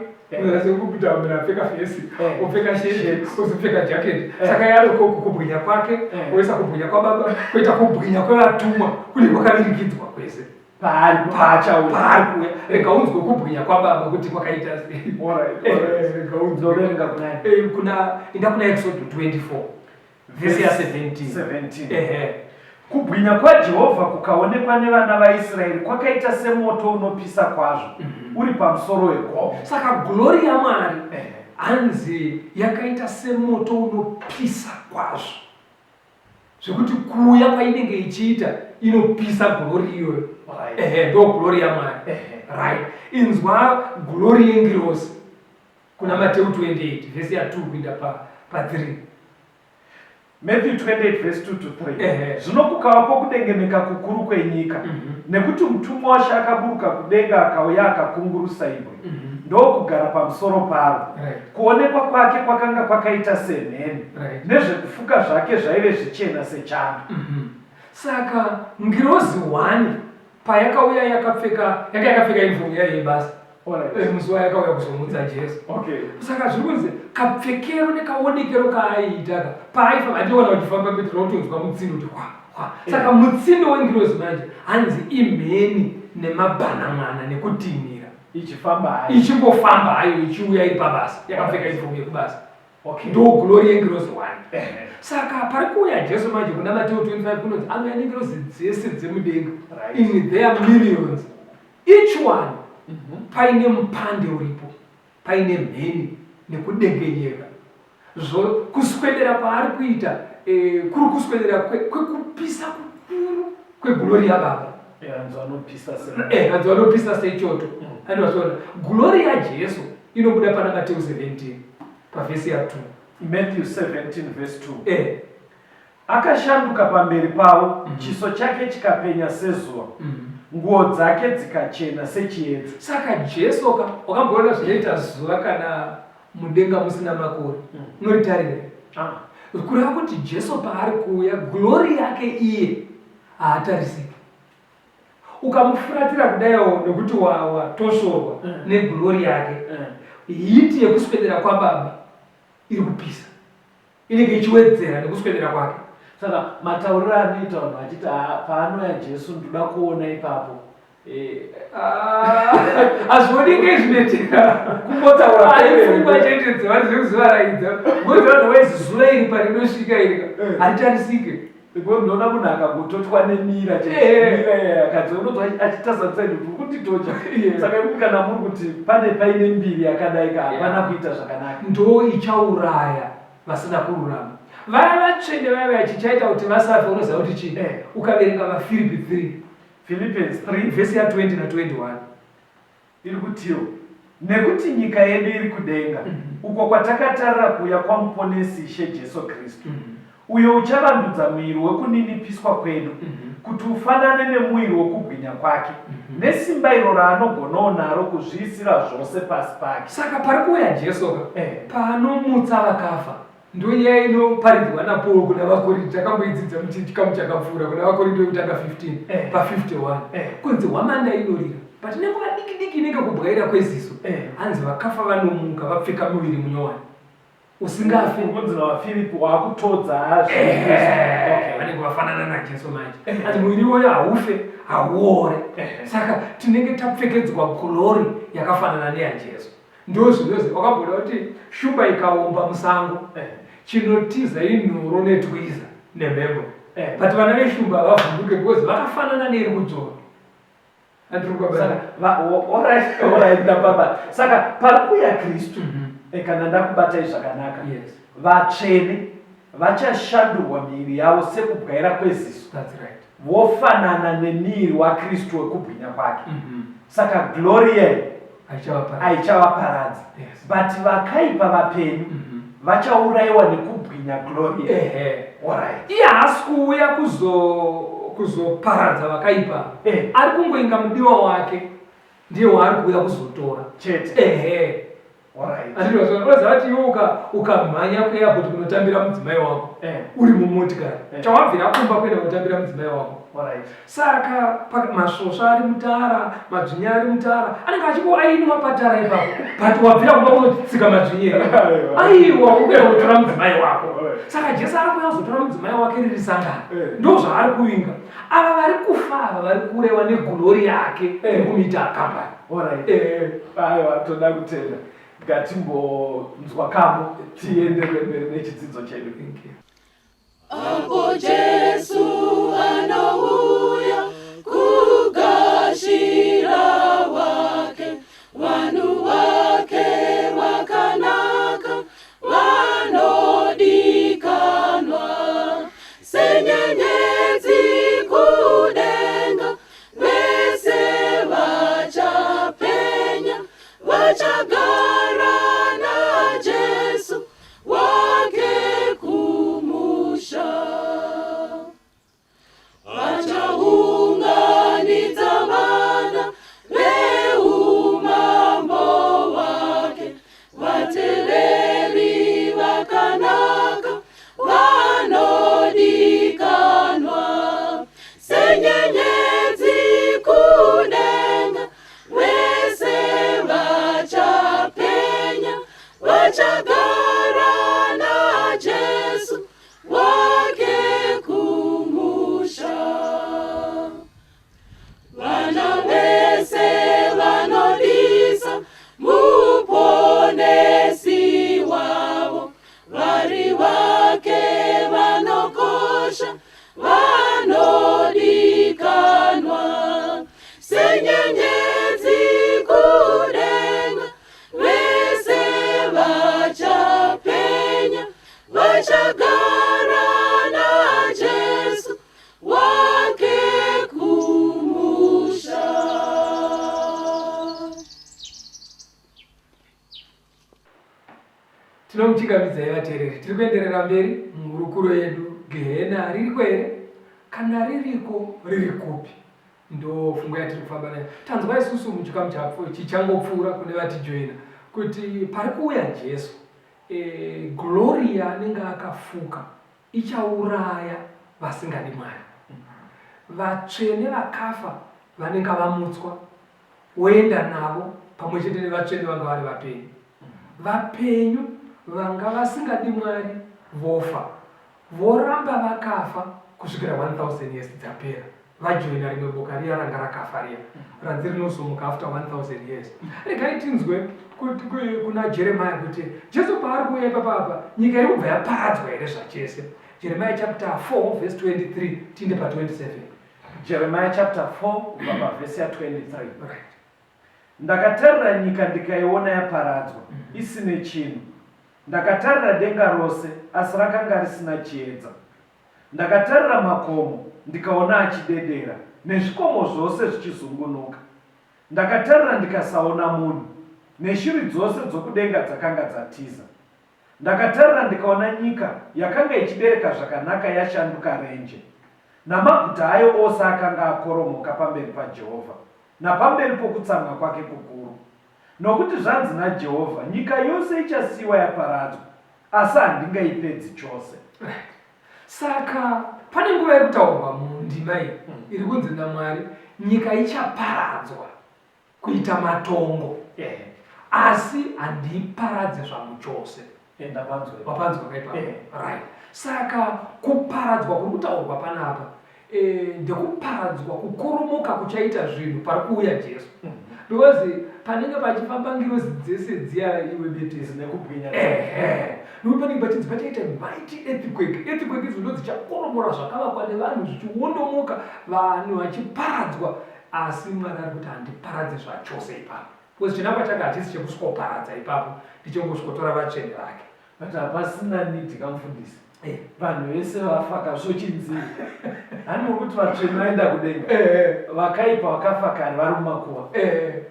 Sekuti munhu apfeka vhesi, opfeka sheti, Sheti. ozopfeka jaketi. Saka yaroko kubwinya kwake, oisa kubwinya kwaBaba, koita kubwinya kwevatumwa, kune kwakavirikidzwa kwese. Paari paachauya. Paari kuuya. Rega unzwe kubwinya kwaBaba kuti kwakaita sei. Alright, alright. Rega unzwe. Ndoverenga kuna ani? Kuna inda kuna Exodus 24 vhesi ya 17. 17. Ehe. Kubwinya kwaJehovha kukaonekwa nevana vaIsraeri kwakaita semoto unopisa kwazvo uri pamusoro wegomo. Saka glory yaMwari hanzi yakaita semoto unopisa kwazvo zvekuti kuuya kwainenge ichiita inopisa glory iyoyo. Right. Ehe, ndo glory yaMwari. Right. Inzwa glory yengirozi kuna Mateu 28 vhesi ya 2 kuinda pa 3. Matthew 28 verse 2 to 3. Ehe. Zvino kukavapo kudengeneka kukuru kwenyika, nekuti mutumwa waShe akaburuka kudenga akauya akakungurusa ibwe, ndokugara pamusoro paro. Right. Kuonekwa kwake kwakanga kwakaita semheni, Right. nezvekufuka zvake zvaive zvichena sechando. Saka ngirozi 1 payakauya yakapfeka yanga yakapfeka uniform yayo yebasa. Alright. Musi wayakauya kuzomutsa Jesu. Okay. Saka zviri kunzi kapfekero nekaonekero kaaiita ka paaifamba andiona uchifamba mbetera utonzwa mutsindo kuti hwa hwa. Saka mutsindo wengirozi manje hanzi imheni nemabhanan'ana nekutinhira. Ichifamba hayo. Ichingofamba hayo ichiuya iri pabasa, yakapfeka uniform yekubasa. Okay. Ndo glory yengirozi one. Ehe. Saka pari kuuya Jesu manje kuna Mateo 25 kunonzi anouya nengirozi dzese dzemudenga. Right. In their millions. Each one paine mupande uripo, paine mheni nekudengenyeka. Zvo kuswedera kwaari kuita eh, kuri kuswedera kwekupisa kukuru kweglory yaBaba. Hanzi vanopisa se Eh, hanzi vanopisa sechoto. Andivazoona glory yaJesu inobuda pana Mateo 17 pavhesi ya 2. Matthew 17 verse 2. Eh. Akashanduka pamberi pavo, chiso chake chikapenya sezuva, nguo dzake dzikachena sechiedza. Saka Jesu ka wakamboona zvinoita zuva kana mudenga musina makore, unoritarira. Ah. Kureva kuti Jesu paari kuuya glory yake iye haatarisiki. Ukamufuratira kudaiwo nekuti watosvorwa neglory yake, hiti yekuswedera kwaBaba iri kupisa, inenge ichiwedzera nekuswedera kwake. Saka matauriro anoita vanhu vachiti, "Ah, paanouya Jesu ndoda kuona ipapo." Hazvioneke zvinoitika. Kungotaura Aipfungwa chete dzevanhu dzekuzivaraidza, because otherwise zuva iri parinosvika iri haritarisike. Because ndinoona munhu akangototwa nemira chete. Mira iya yakadzi unonzwa achitasa side kuti kunditocha. Saka imi kana muri kuti pane paine mbiri yakadai ka, hapana kuita zvakanaka. Ndo ichauraya vasina kururama. Vaya vatsvene vaya vaya chichaita kuti vasafe unoziva kuti chii? Ukaverenga vaFiripi 3. Philippians 3 vhesi ya 20 na 21. Iri kutiwo, Nekuti nyika yedu iri kudenga, uko kwatakatarira kuuya kwaMuponesi Ishe Jesu Kristu, uyo uchavandudza muviri wekuninipiswa kwedu, kuti ufanane nemuviri wokubwinya kwake, nesimba iro raanogonawo naro kuzviisira zvose pasi pake. Saka pari kuuya Jesu ka, paanomutsa vakafa, ndonyaya inoparidzwa naPaul kuna vaKorinto, takamboidzidza muchikamu chakapfuura kuna vaKorinto yekutanga 15 pa51, kunzi hwamanda inorira, but nenguva diki diki inenge kubwaira kweziso, hanzi vakafa vanomuka vapfeka muviri munyowani usingafi. Kunzi navaFiripi waakutodza Vanenge vafanana naJesu manje, hanzi muviri iwoyo haufe, hauore. Saka tinenge tapfekedzwa glory yakafanana neyaJesu. Ndo zvinozi wakamboona kuti shumba ikaomba musango, chinotiza inhoro netwiza nemhepo, but vana veshumba havavhunduke because vakafanana neiri kudzvova. Saka, alright, alright, ndababa. Saka pari kuuya Kristu, kana ndakubatai zvakanaka, vatsvene vachashandurwa miviri yavo sekubwaira kweziso, That's right. vofanana nemuviri waKristu wekubwinya kwake. Saka glory yeyo haichavaparadzi, but vakaipa vapenyu vachaurayiwa nekubwinya glory. Alright. Iye haasi kuuya kuzoparadza vakaipa, ari kungoinga mudiwa wake ndiye waari kuuya kuzotora chete. Ehe. Unoziva kuti iwe ukamhanya kuairport kunotambira mudzimai wako uri mumotikari, chawabvira kumba kuenda kunotambira mudzimai wako. Saka masvosva ari mutara, madzvinya ari mutara, anenge achingo ainwa patara ipapo, but wabvira kumba kunotsika madzvinya, aiwa, ukuenda kunotora mudzimai wako. Saka Jesu ari kuuya kuzotora mudzimai wake riri sangano, ndo zvaari kuvinga. Ava vari kufa ava vari kurewa neglory yake yekumuita akambani. Alright. Aiwa, toda kutenda. Ngatimbonzwa kambo tienderere mberi nechidzidzo chedu. Thank you. Apo Jesu anouya kugashira wake, vanhu vake vakanaka vanodikanwa, senyenyedzi kudenga, vese vachapenya, vachagara naJesu wake kumusha. Tinomuchingamidzai vateereri. Tiri kuenderera mberi muhurukuro yedu. Gehena ririko here? Kana ririko, riri kupi? Ndo pfungwa yatiri kufamba nayo. Tanzwa isusu muchikamu chichangopfuura kune vatijoina kuti pari kuuya Jesu, e, glory yaanenge akafuka ichauraya vasingadi Mwari. Vatsvene vakafa vanenge vamutswa woenda navo pamwe chete nevatsvene vanga vari vapenyu. Vapenyu vanga vasingadi Mwari vofa, voramba vakafa kusvikira 1000 years dzapera, vajoina rimwe boka riya ranga rakafa riya ranzi rinozomuka after 1000 years. Regai tinzwe kuna Jeremiah kuti Jesu paari kuuya ipapa apa, nyika iri kubva yaparadzwa here zvachese? Jeremiah chapter 4 verse 23 tiinde pa 27. Jeremiah chapter 4 kubva pavhesi ya 23. Right. Ndakatarira nyika ndikaiona yaparadzwa, isine chinhu. Ndakatarira denga rose, asi rakanga risina chiedza. Ndakatarira makomo, ndikaona achidedera, nezvikomo zvose zvichizungunuka. Ndakatarira ndikasaona munhu, neshiri dzose dzokudenga dzakanga dzatiza. Ndakatarira ndikaona nyika yakanga ichibereka zvakanaka yashanduka renje, namaguta ayo ose akanga akoromoka pamberi paJehovha, napamberi pokutsamwa kwake kukuru. Nokuti zvanzi naJehovha, Nyika yose ichasiyiwa yaparadzwa, asi handingaipedzi chose. Right. Saka pane nguva iri kutaurwa mundima iyi iri kunzi naMwari nyika ichaparadzwa kuita matongo asi handiiparadze zvamuchose. Wapanzwa kaipa? Right. Saka kuparadzwa kuri kutaurwa panapa ndekuparadzwa kukoromoka kuchaita zvinhu pari kuuya Jesu. Because panenge pachifamba ngirozi dzese dziya iwe betezi nekubwinya. Nekuti panenge pachinzi pachaita mighty earthquake. Earthquake idzo ndodzichakoromora zvakavakwa nevanhu zvichiwondomoka, vanhu vachiparadzwa. Asi Mwari ari kuti handiparadze zvachose ipapo. Because chinangwa chake hachisi chekusvikoparadza ipapo, ndechekungosvikotora vatsvene vake. But hapasina need ka mufundisi. Vanhu vese vafa ka zvochinzi hani muri kuti vatsvene vaenda kudenga. Vakaipa vakafa kare vari mumakuva.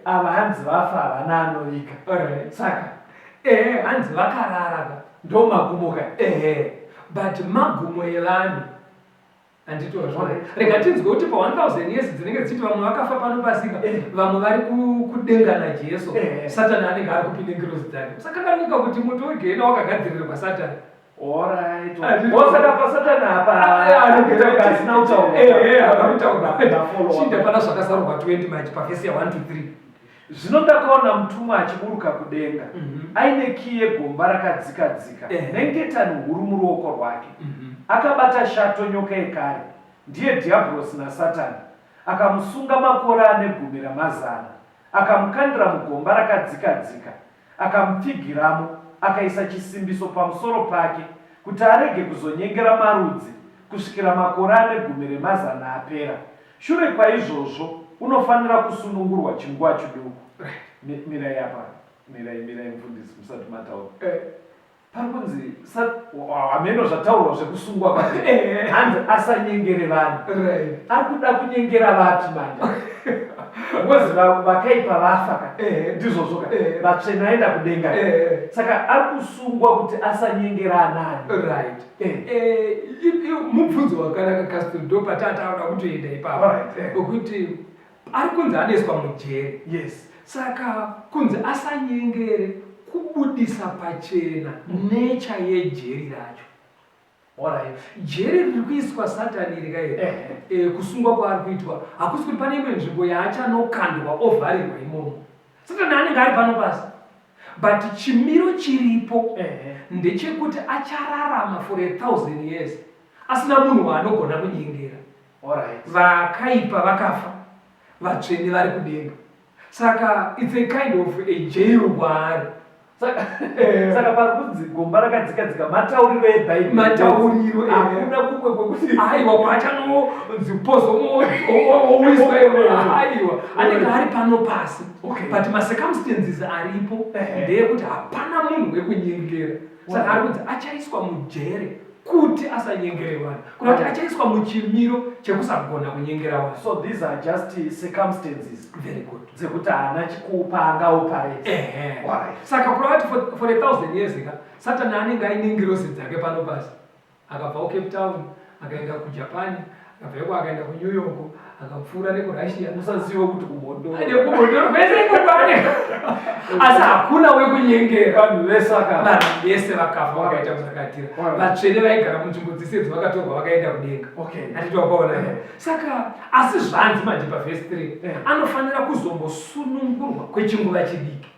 Ava hanzi vafa havana anoviga. Saka Hanzi vakarara ka. Ndo magumo ka. But magumo evanhu. Handiti wazviona? Rega tinzwe kuti pa 1000 years dzinenge dzichiti vamwe vakafa pano pasika, vamwe vari kudenga naJesu. Satani anenge ari kupi nengirozi dzake. Usakanganwika kuti moto wegehena wakagadzirirwa Satani. Alright. Osaka pa Satani apa. Anogera asina kutaura. Akutaura. Chinda pana zvakazarurwa 20 manje pa verse ya 1 to 3. Zvino ndakaona mutumwa achiburuka kudenga, aine kiyi yegomba rakadzika-dzika nengetani huru muruoko rwake. Akabata shato, nyoka yekare, ndiye Dhiabhorosi naSatani, akamusunga makore ane gumi ramazana, akamukandira mugomba rakadzika-dzika, akamupfigiramo, akaisa chisimbiso pamusoro pake, kuti arege kuzonyengera marudzi, kusvikira makore ane gumi remazana apera. Shure kwaizvozvo unofanira kusunungurwa chinguva chiduku. Mirai apa, mirai, mirai mufundisi musati mataura. Pari kunzi hameno zvataurwa zvekusungwa kwake. Hanzi asanyengere vanhu. Ari kuda kunyengera vapi manje? Because vakaipa vafa ka. Ndizvozvo ka. Vatsvene vaenda kudenga. Saka ari kusungwa kuti asanyengera anani. Right. Mubvunzo wakanaka Castro, ndopatataura kutoenda ipapo. Ngokuti ari kunzi anoiswa mujeri. Yes. Saka kunzi asanyengere kubudisa pachena nature yejeri racho. Alright. Jeri riri kuiswa Satani iri kairi. Kusungwa kwaari kuitwa hakusi kuti pane imwe nzvimbo yaachanokandwa ovharirwa imomo. Satani anenge ari pano pasi. But chimiro chiripo ndechekuti achararama for 1000 years asina munhu waanogona kunyengera. Alright. Vakaipa vakafa, vatsvene vari kudenga. Saka it's a kind of a jail kwaari. Saka pari kunzi gomba rakadzika-dzika matauriro eBhaibheri. Matauriro, Hakuna kumwe kwekuti aiwa kwachanonzi pozomowiswa aiwa anenge ari pano pasi. But macircumstances aripo ndeyekuti hapana munhu wekunyengera. Saka ari kunzi achaiswa mujere. Kuti asanyengere vanhu. Kuna kuti achaiswa muchimiro chekusagona kunyengera vanhu. So these are just circumstances. Very good. Dzekuti haana chikupa angaoperate. Ehe. Saka kureva kuti for 1000 years ka Satani anenge aine ngirozi dzake pano pasi. Akabva kuCape Town akaenda kuJapan, akabva iko akaenda kuNew York, akapfuura nekuRussia. Musazive kuti kuMhondoro. NekuMhondoro kwese ikoko ane. Asi hakuna wekunyengera. Vanhu vese vakafa. Vanhu vese vakafa vakaita kusakatira. Vatsvene vaigara munzvimbo dzese idzi vakatorwa vakaenda kudenga. Okay. Handiti wakaona here? Saka asi zvanzi manje pavhesi 3 anofanira kuzombosunungurwa kwechinguva chidiki.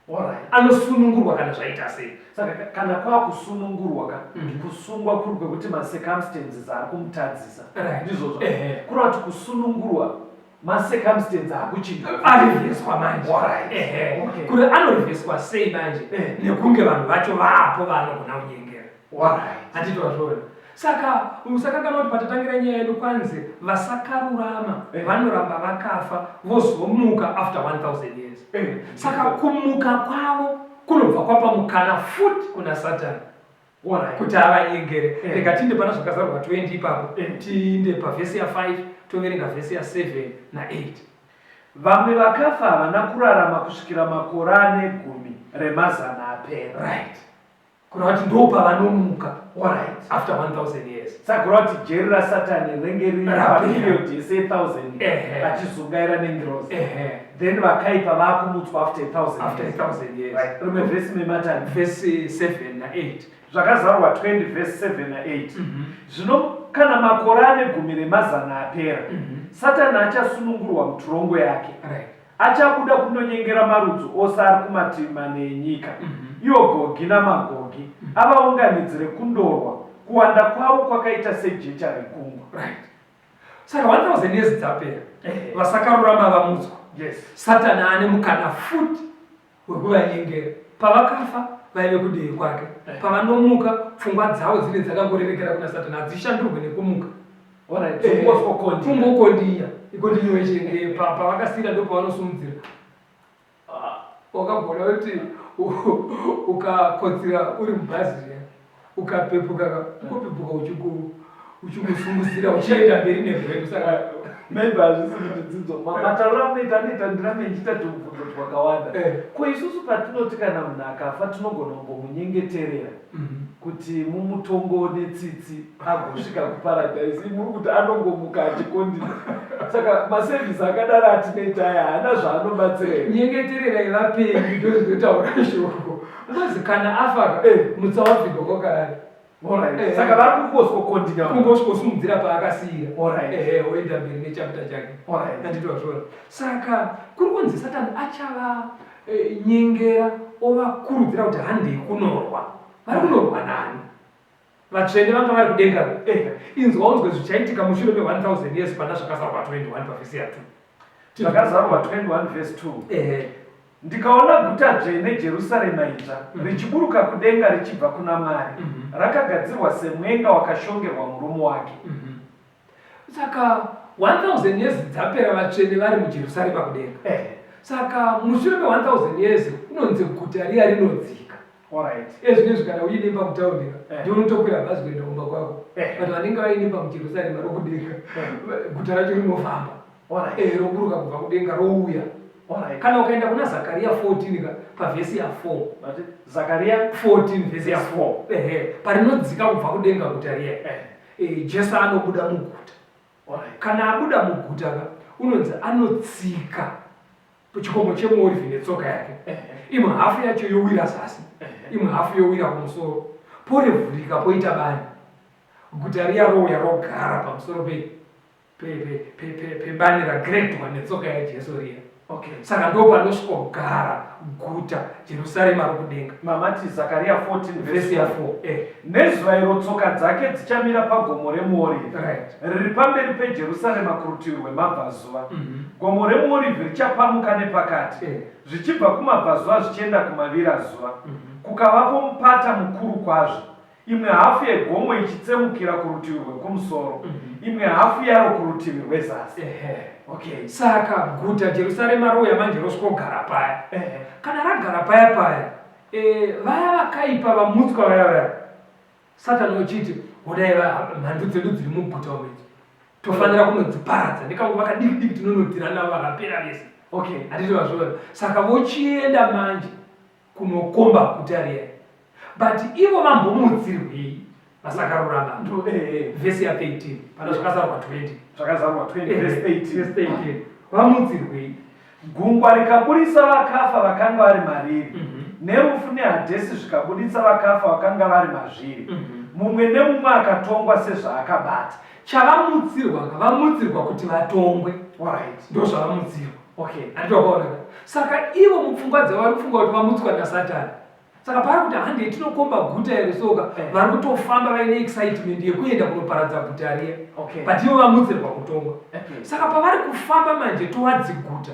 Alright. Anosunungurwa kana zvaita sei? Saka kana kwakusunungurwa ka kusungwa kuri kwekuti macircumstances ari kumutadzisa. Ndizvozvo. Kureva kuti kusunungurwa macircumstances akuchinja. Arivheswa manje. Alright. Ehe. Okay. Kuri anorivheswa sei manje? Nekunge vanhu vacho vapo vaanogona kunyengera. Alright. Handiti wazviona? Saka usakanganwa kuti patatangira nyaya yedu kwanzi vasakarurama vanoramba vakafa vozomuka after 1000 years. Saka kumuka kwavo kunobva kwapa mukana futi kuna Satani kuti avanyengere. Rega tiinde pana Zvakazarurwa 20 ipapo, tiinde pavhesi ya 5 toverenga vhesi ya 7 na 8. Vamwe vakafa havana kurarama kusvikira makore ane gumi remazana apera. Right. Kureva kuti ndopavanomuka. Alright. After 1000 years. Saka kureva kuti jeri raSatani rinenge riri Rapera. paperiod yese 1000 Ehe. vachizungaira nengirozi. Ehe. Then vakaipa vakumutswa after 1000 After years. 1000 years. Right. Rimwe vhesi mematani. Vhesi 7 na 8. Zvakazarurwa 20 vhesi 7 na 8. Zvino kana makore ane gumi remazana apera, Satani achasunungurwa mutorongo yake. Right. Achabuda kundonyengera marudzi ose ari kumativi mana enyika, iwo Gogi naMagogi, avaunganidzire kundorwa, kuwanda kwavo kwakaita sejecha regungwa. Right. Saka 1000 years dzapera, vasakarurama vamutswa. Yes. Satani ane mukana futi wekuvanyengera. Pavakafa vaive kudivi kwake. Pavanomuka, pfungwa dzavo dzinenge dzakangorerekera kuna Satani, hadzishandurwe nekumuka. Alright, kungoswokondinya. Kungokondinya. Ikontinuation pavakasiyira ndopavanosumudzira. Wakagona kuti ukakotsira uri mubhazi riya, ukapepuka ka, ungopepuka uchingosumudzira uchienda mberi nerwendo. Saka maybe hazvisi kuti dzidzo. Matauro amunoita anoita ndirambe ndichiita tumubvunzo twakawanda. Ko isusu patinoti kana munhu akafa tinogona kumbomunyengeterera kuti mumutongo netsitsi agosvika kuparadhaisi, muri kuti anongomuka achikondina. Saka masevhisi akadaro atinoita aya haana zvaanobatsira here? Nyengetererai vapenyu ndozvinotaura shoko. Because kana afa ka, mutsa wabvigwa kwakare. Alright. Saka vari kungoswokondinya. Kungosvosumudzira paakasiira. Alright. Ehe, oenda mberi nechapter chake. Alright. Handiti wazviona. Saka kuri kunzi Satani achava nyengera ovakurudzira kuti handei kunorwa. Vari kunorwa nani? Vatsvene vanga vari kudenga. Inzwa unzwe zvichaitika mushure me 1000 years pana Zvakazarurwa 21 pavhesi ya 2. Zvakazarurwa 21 vhesi 2. Ndikaona guta dzvene Jerusarema idzva richiburuka kudenga richibva kuna Mwari, rakagadzirwa semwenga wakashongerwa murume wake. Saka 1000 years dzapera vatsvene vari muJerusarema kudenga. Saka mushure me 1000 years kunonzi guta riya rinodzika. Alright. Ezvinezvi kana uine imba mutaundi ka, ndiwe unotokwira bhazi kuenda kumba kwako. But vanenge vaine imba muJerusarema rokudenga, guta racho rinofamba. Alright. Roburuka kubva kudenga rouya. Alright. Kana ukaenda kuna Zakaria 14 ka, pavhesi ya 4. Mati Zakaria 14 vhesi ya Verse 4. Ehe, parinodzika kubva kudenga guta riya. Jesu anobuda muguta. Alright. Kana abuda muguta ka, unonzi anotsika chikomo chemuorivhi netsoka yake. Imwe hafu yacho yowira zasi, imwe hafu yowira kumusoro. Porevhurika poita bani. Guta riya rouya rogara pamusoro pebani ragredwa netsoka yaJesu riya. Okay. Saka ndo panosvikogara guta Jerusarema rokudenga. Mamati Zakaria 14 vhesi ya 4. Nezuva iro tsoka dzake dzichamira pagomo remuorivhi, Right. riri pamberi peJerusarema kurutivi rwemabvazuva. Gomo remuorivhi richapamuka nepakati, zvichibva kumabvazuva zvichienda kumavirazuva. Kukavapo mupata mukuru kwazvo, imwe hafu yegomo ichitsemukira kurutivi rwekumusoro, imwe hafu yaro kurutivi rwezasi. Okay. Saka guta Jerusarema rouya manje rosvikogara paya. Kana ragara paya paya, vaya vakaipa vamutswa vaya vaya, Satani ochiti Honai mhandu dzedu dziri muguta umu idzi tofanira kunodziparadza nekanguva kadiki diki tinonodhira navo vakapera vese. Okay. Handiti vazviona? Saka vochienda manje kunokomba guta riya. But ivo vambomutsirwei vasakarurama? Vhesi ya 13 pana zvakazarwa 20. Zvakazarwa 20 verse 13. Verse 13. Vamutsirwei? Gungwa rikaburitsa vakafa vakanga vari mariri, nerufu neHadhesi zvikabuditsa vakafa vakanga vari mazviri, mumwe nemumwe akatongwa sezvaakabata. Chavamutsirwa ka, vamutsirwa kuti vatongwe. Alright. Ndozvavamutsirwa. Okay. Handiti wakaona ka? Saka ivo mupfungwa dzavo vari kufunga kuti vamutswa naSatani. Saka paari kuti handei tinokomba guta iri soka, vari kutofamba vaine excitement yekuenda kunoparadza guta riya. Okay. But ivo vamutsirwa kutongwa. Okay. Saka pavari kufamba manje towards guta.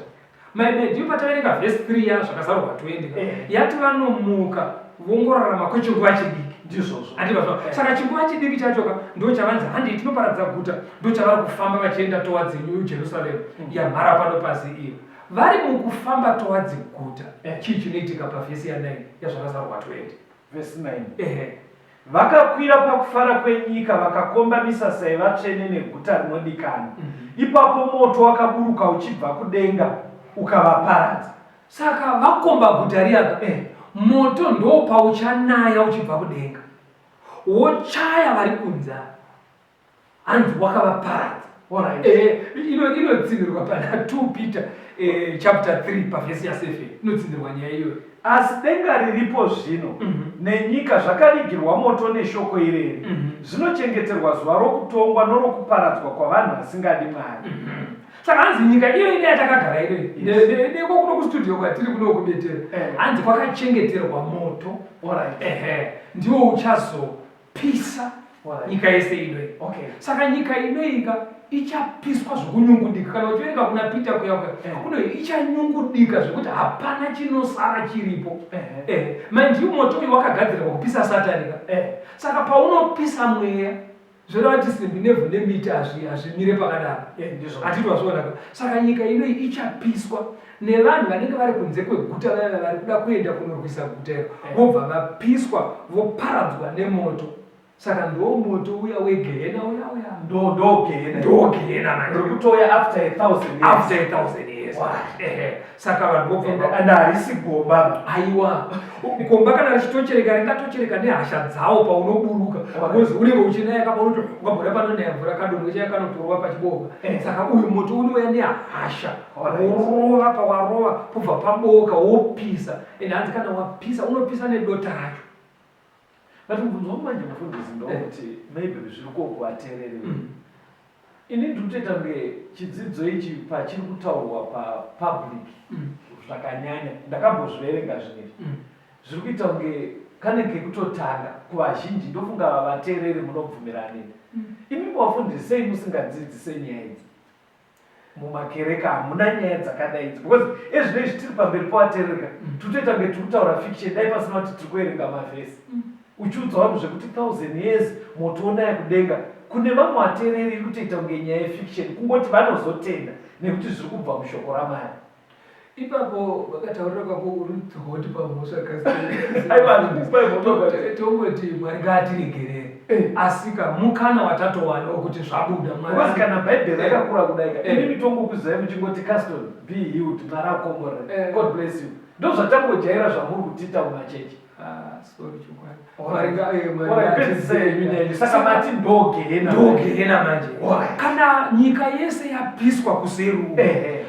Mai ndiyo pataverenga verse 3 ya zvakazarurwa 20 ka. Yati vanomuka vongorarama kwechinguva chidiki. Ndizvozvo. Handiti vazwa. Saka chinguva chidiki chacho ka ndo chavanzi handei tinoparadza guta, ndo chavari kufamba vachienda towards New Jerusalem yamhara pano pasi iyo. Vari mukufamba towards guta, chii chinoitika pavhesi ya 9 yaZvakazarurwa 20? Vhesi 9. Ehe. Vakakwira pakufara kwenyika, vakakomba misasa yevatsvene neguta rinodikanwa. Ipapo moto wakaburuka uchibva kudenga ukavaparadza. Saka vakomba guta riya ka, moto ndopauchanaya uchibva kudenga, wochaya vari kunze ava. Hanzi wakavaparadza. Alright. Inotsinhirwa pana 2 Peter chapter 3 pavhesi ya 7 inotsinhirwa nyaya iyoyo. Asi denga riripo zvino nenyika zvakavigirwa moto neshoko ireri, zvinochengeterwa zuva rokutongwa norokuparadzwa kwavanhu vasingadi Mwari. Saka hanzi nyika iyo ine yatakagara inoyi, neko kuno kustudio kwatiri kuno kubetera, hanzi kwakachengeterwa moto. Alright. Ehe, ndiwo uchazo pisa nyika yese inoyi. Okay. Saka nyika inoyika ichapiswa zvokunyungudika. Kana uchiverenga kuna Peter kuya kuya, kuno ichanyungudika zvekuti hapana chinosara chiripo. Mind you, moto uyu wakagadzirirwa kupisa Satani ka. Saka paunopisa mweya, zvoreva kuti simbi nevhu nemiti hazvimire pakadaro. Ndizvo. Hatiti wazviona ka? Saka nyika inoyi ichapiswa nevanhu vanenge vari kunze kweguta vaya vari kuda kuenda kunorwisa guta iro, vobva vapiswa voparadzwa nemoto. Saka ndo moto uya wegehena uya uya. Ndo gehena. Ndo gehena manje. Riri kutouya after 1,000 years. After 1,000 years. Wow. Saka vanhu vobva And harisi gomba ba. Aiwa. Gomba kana richitochereka ringatochereka nehasha dzawo paunoburuka. Because unenge uchinaya kapa unoti ukabhora panonaya mvura kadongo chaya kanotorwa pachiboka. Saka uyu moto unouya nehasha. Worova pawarova pobva paboka wopisa. And hanzi kana wapisa unopisa nedota racho. But mubvunzo wangu manje mufundisi ndokuti maybe zviri kokuvateereri. Ini ndiri kutoita kunge chidzidzo ichi pachiri kutaurwa papublic zvakanyanya, ndakambozviverenga zvinhu izvi. Zviri kuita kunge kanenge kekutotanga kuvazhinji, ndofunga vateereri munobvumirana neni. Imi vafundisi sei musingadzidzise nyaya idzi? Mumakereke hamuna nyaya dzakadai idzi, because ezvino izvi tiri pamberi pevateereri ka, tiri kutoita kunge tiri kutaura fiction, dai pasina kuti tiri kuverenga mavhesi. Uchiudza vanhu zvekuti 1000 years moto wonaya kudenga, kune vamwe vateereri iri kutoita kunge nyaya yefiction, kungoti vanozotenda nekuti zviri kubva mushoko raMwari. Ipapo vakataurira kwako uri hoti pamhosva Aiwa, handikupai mhosva, but Tongoti Mwari ngaatiregerere. Asika mukana watatowana wekuti zvabuda Mwari. Because kana Bhaibheri rakakura kudai ka, imi mitongokuzirai muchingoti Caston be healed, Mwari akukomborere. God bless you. Ndozvatangojaira zvamuri kutiita mumachechi. Ah, sorry chokwadi. Alright. Mwari Mwari Alright, ngaati- pedzisai henyu nyaya yenyu. Saka mati ndogehena. Ndogehena manje. Alright. Kana nyika yese yapiswa kuseri uko.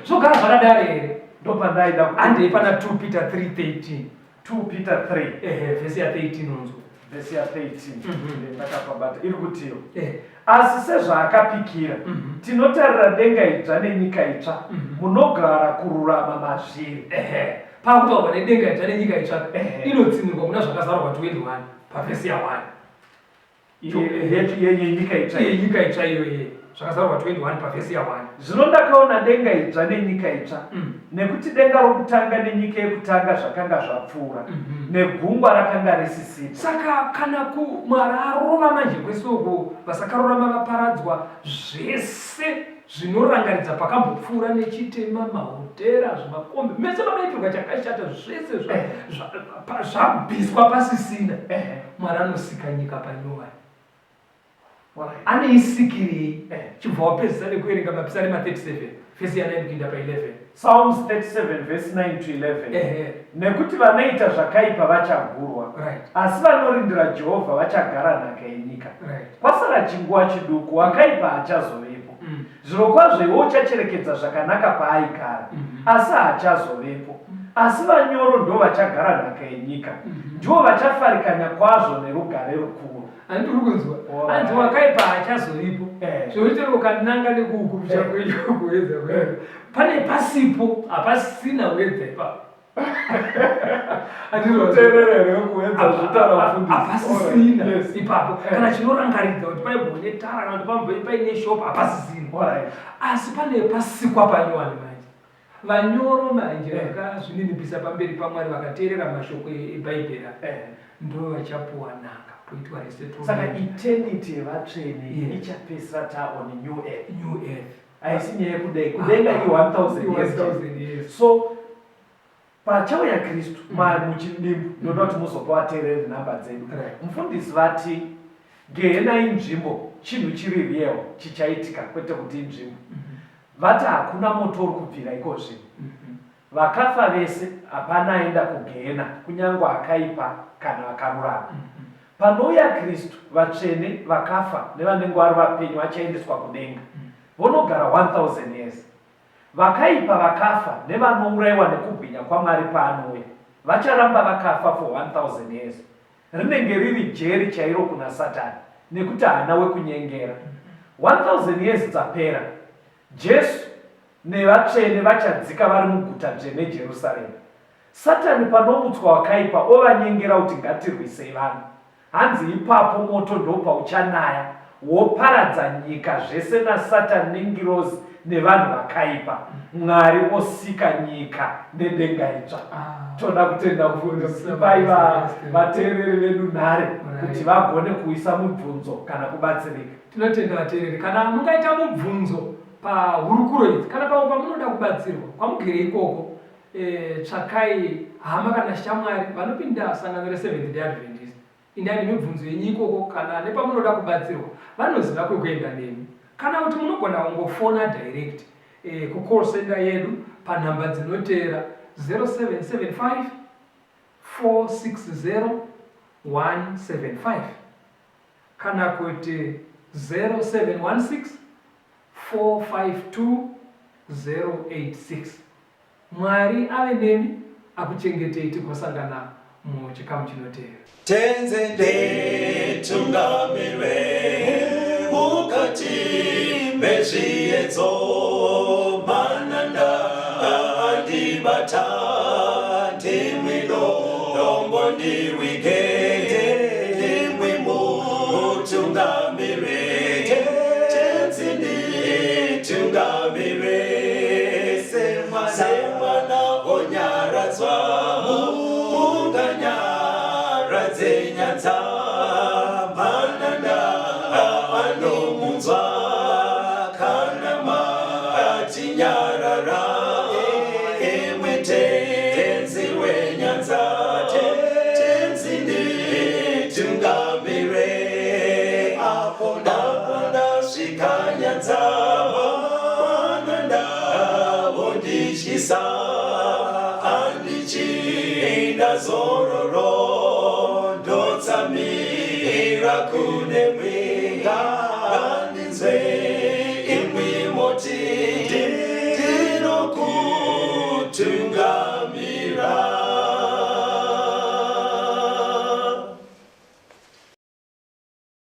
Zvogara zvakadaro here? Ndopandaida kuti Handei pana 2 Peter 3:13. 2 Peter 3. Ehe, vhesi ya 13 unzwa. Vhesi ya 13. Ndakapabata. Iri kutiyo. Asi sezvaakapikira, tinotarira denga idzva nenyika itsva, munogara kururama mazviri. Ehe. Pakutaurwa nedenga idzva nenyika itsva, inotsinirwa kuna zvakazarurwa 21 pavhesi ya 1. Yenyika itsva. Yenyika itsva iyo iye. Zvakazarurwa 21 pavhesi ya 1. Zvino ndakaona denga idzva nenyika itsva, nekuti denga rokutanga nenyika yekutanga zvakanga zvapfuura, negungwa rakanga risisipo. Saka kana Mwari arova manje kwese uko, vasakarurama vaparadzwa, zvese zvinorangaridza pakambopfuura nechitema, mahotera, zvimakombi, mese makaitirwa chakashata, zvese zvabviswa pasisina. Mwari anosika nyika panyowani. Anoisikirei? Eh. Chibva wapedzisa nekuverenga Mapisarema 37 vhesi ya 9 kuinda pa 11. Psalms 37 verse 9 to 11. Ehe. Nekuti vanoita zvakaipa vachagurwa, asi vanorindira Jehovha vachagara nhaka yenyika. Kwasara chinguva chiduku, wakaipa haachazovepo. Zvirokwazvo iwe uchacherekedza zvakanaka paaigara, asi haachazovepo. Asi vanyoro ndovachagara nhaka yenyika, ndivo vachafarikanya kwazvo nerugare rukuru. Handiti uri kunzwa? Hanzi wakaipa haachazovipo. Zvekuti chero ukananga nekuuku kuchakuedza pane pasipo hapasisina kuedza ipapo. Hapasisina ipapo kana chinorangaridza kuti paibone tara kana kuti pambove paine shop hapasisina. Asi pane pasikwa panyowani manje. Vanyoro manje vakazvininipisa pamberi paMwari vakateerera mashoko eBhaibheri aya ndo vachapuwa nhaka poitwa resettlement. Saka eternity yevatsvene ichapedzisira ta on new earth. New earth. Haisi nyaya yekudenga. Kudenga i 1000 years. 1000 years. So pachauya Kristu muchidimbu ndoda kuti muzopa vateereri nhamba dzedu. Mufundisi vati Gehena inzvimbo, chinhu chiri real chichaitika kwete kuti inzvimbo. Vati hakuna moto uri kubvira ikozvino. Vakafa vese hapana aenda kugehena kunyangwe akaipa kana akarurama. Panouya Kristu vatsvene vakafa nevanenge vari vapenyu vachaendeswa kudenga vonogara 1000 years. Vakaipa vakafa nevanouraiwa nekubwinya kwaMwari paanouya vacharamba vakafa for 1000 years. Rinenge riri jeri chairo kuna Satani nekuti haana wekunyengera. 1000 years dzapera, Jesu nevatsvene vachadzika vari muguta dzvene Jerusarema. Satani panomutswa wakaipa ovanyengera kuti ngatirwisei vanhu. Hanzi ipapo moto ndopauchanaya woparadza nyika zvese naSatan nengirozi nevanhu vakaipa. Mwari osika nyika nedenga idzva. Ah. Toda kutenda mufundisi. Ipai vateereri vedu nhare kuti vagone kuisa mubvunzo kana kubatsirika. Tinotenda vateereri. Kana mungaita mubvunzo pahurukuro idzi kana pamwe pamunoda kubatsirwa kwamugere ikoko, tsvakai hama kana shamwari vanopinda sangano reSeventh Day Adventist. Indai nemibvunzo yenyu ikoko kana nepamunoda kubatsirwa vanoziva kwekuenda nemi. Kana kuti munogona kungofona direct kucall center yedu panhamba dzinoteera 0775 460 175 kana kuti 0716 452 086. Mwari ave nemi akuchengetei tigosangana muchikamu chinoteera. Tenzi nditungamire mukati mezviedzo mananda andibata ndimwi dombo ndiwige ndimwi mutungamire Tenzi nditungamire semwana onyaradzwa munganyaradze nyadza mananda anomunzwa kana matinyarara imwe tenzi wenyanza tenzi nditungamire apo ndasvika nyanza mananda vondityisa handichina zororo ndotsamira kune mwenga ngandinzwe imwi moti.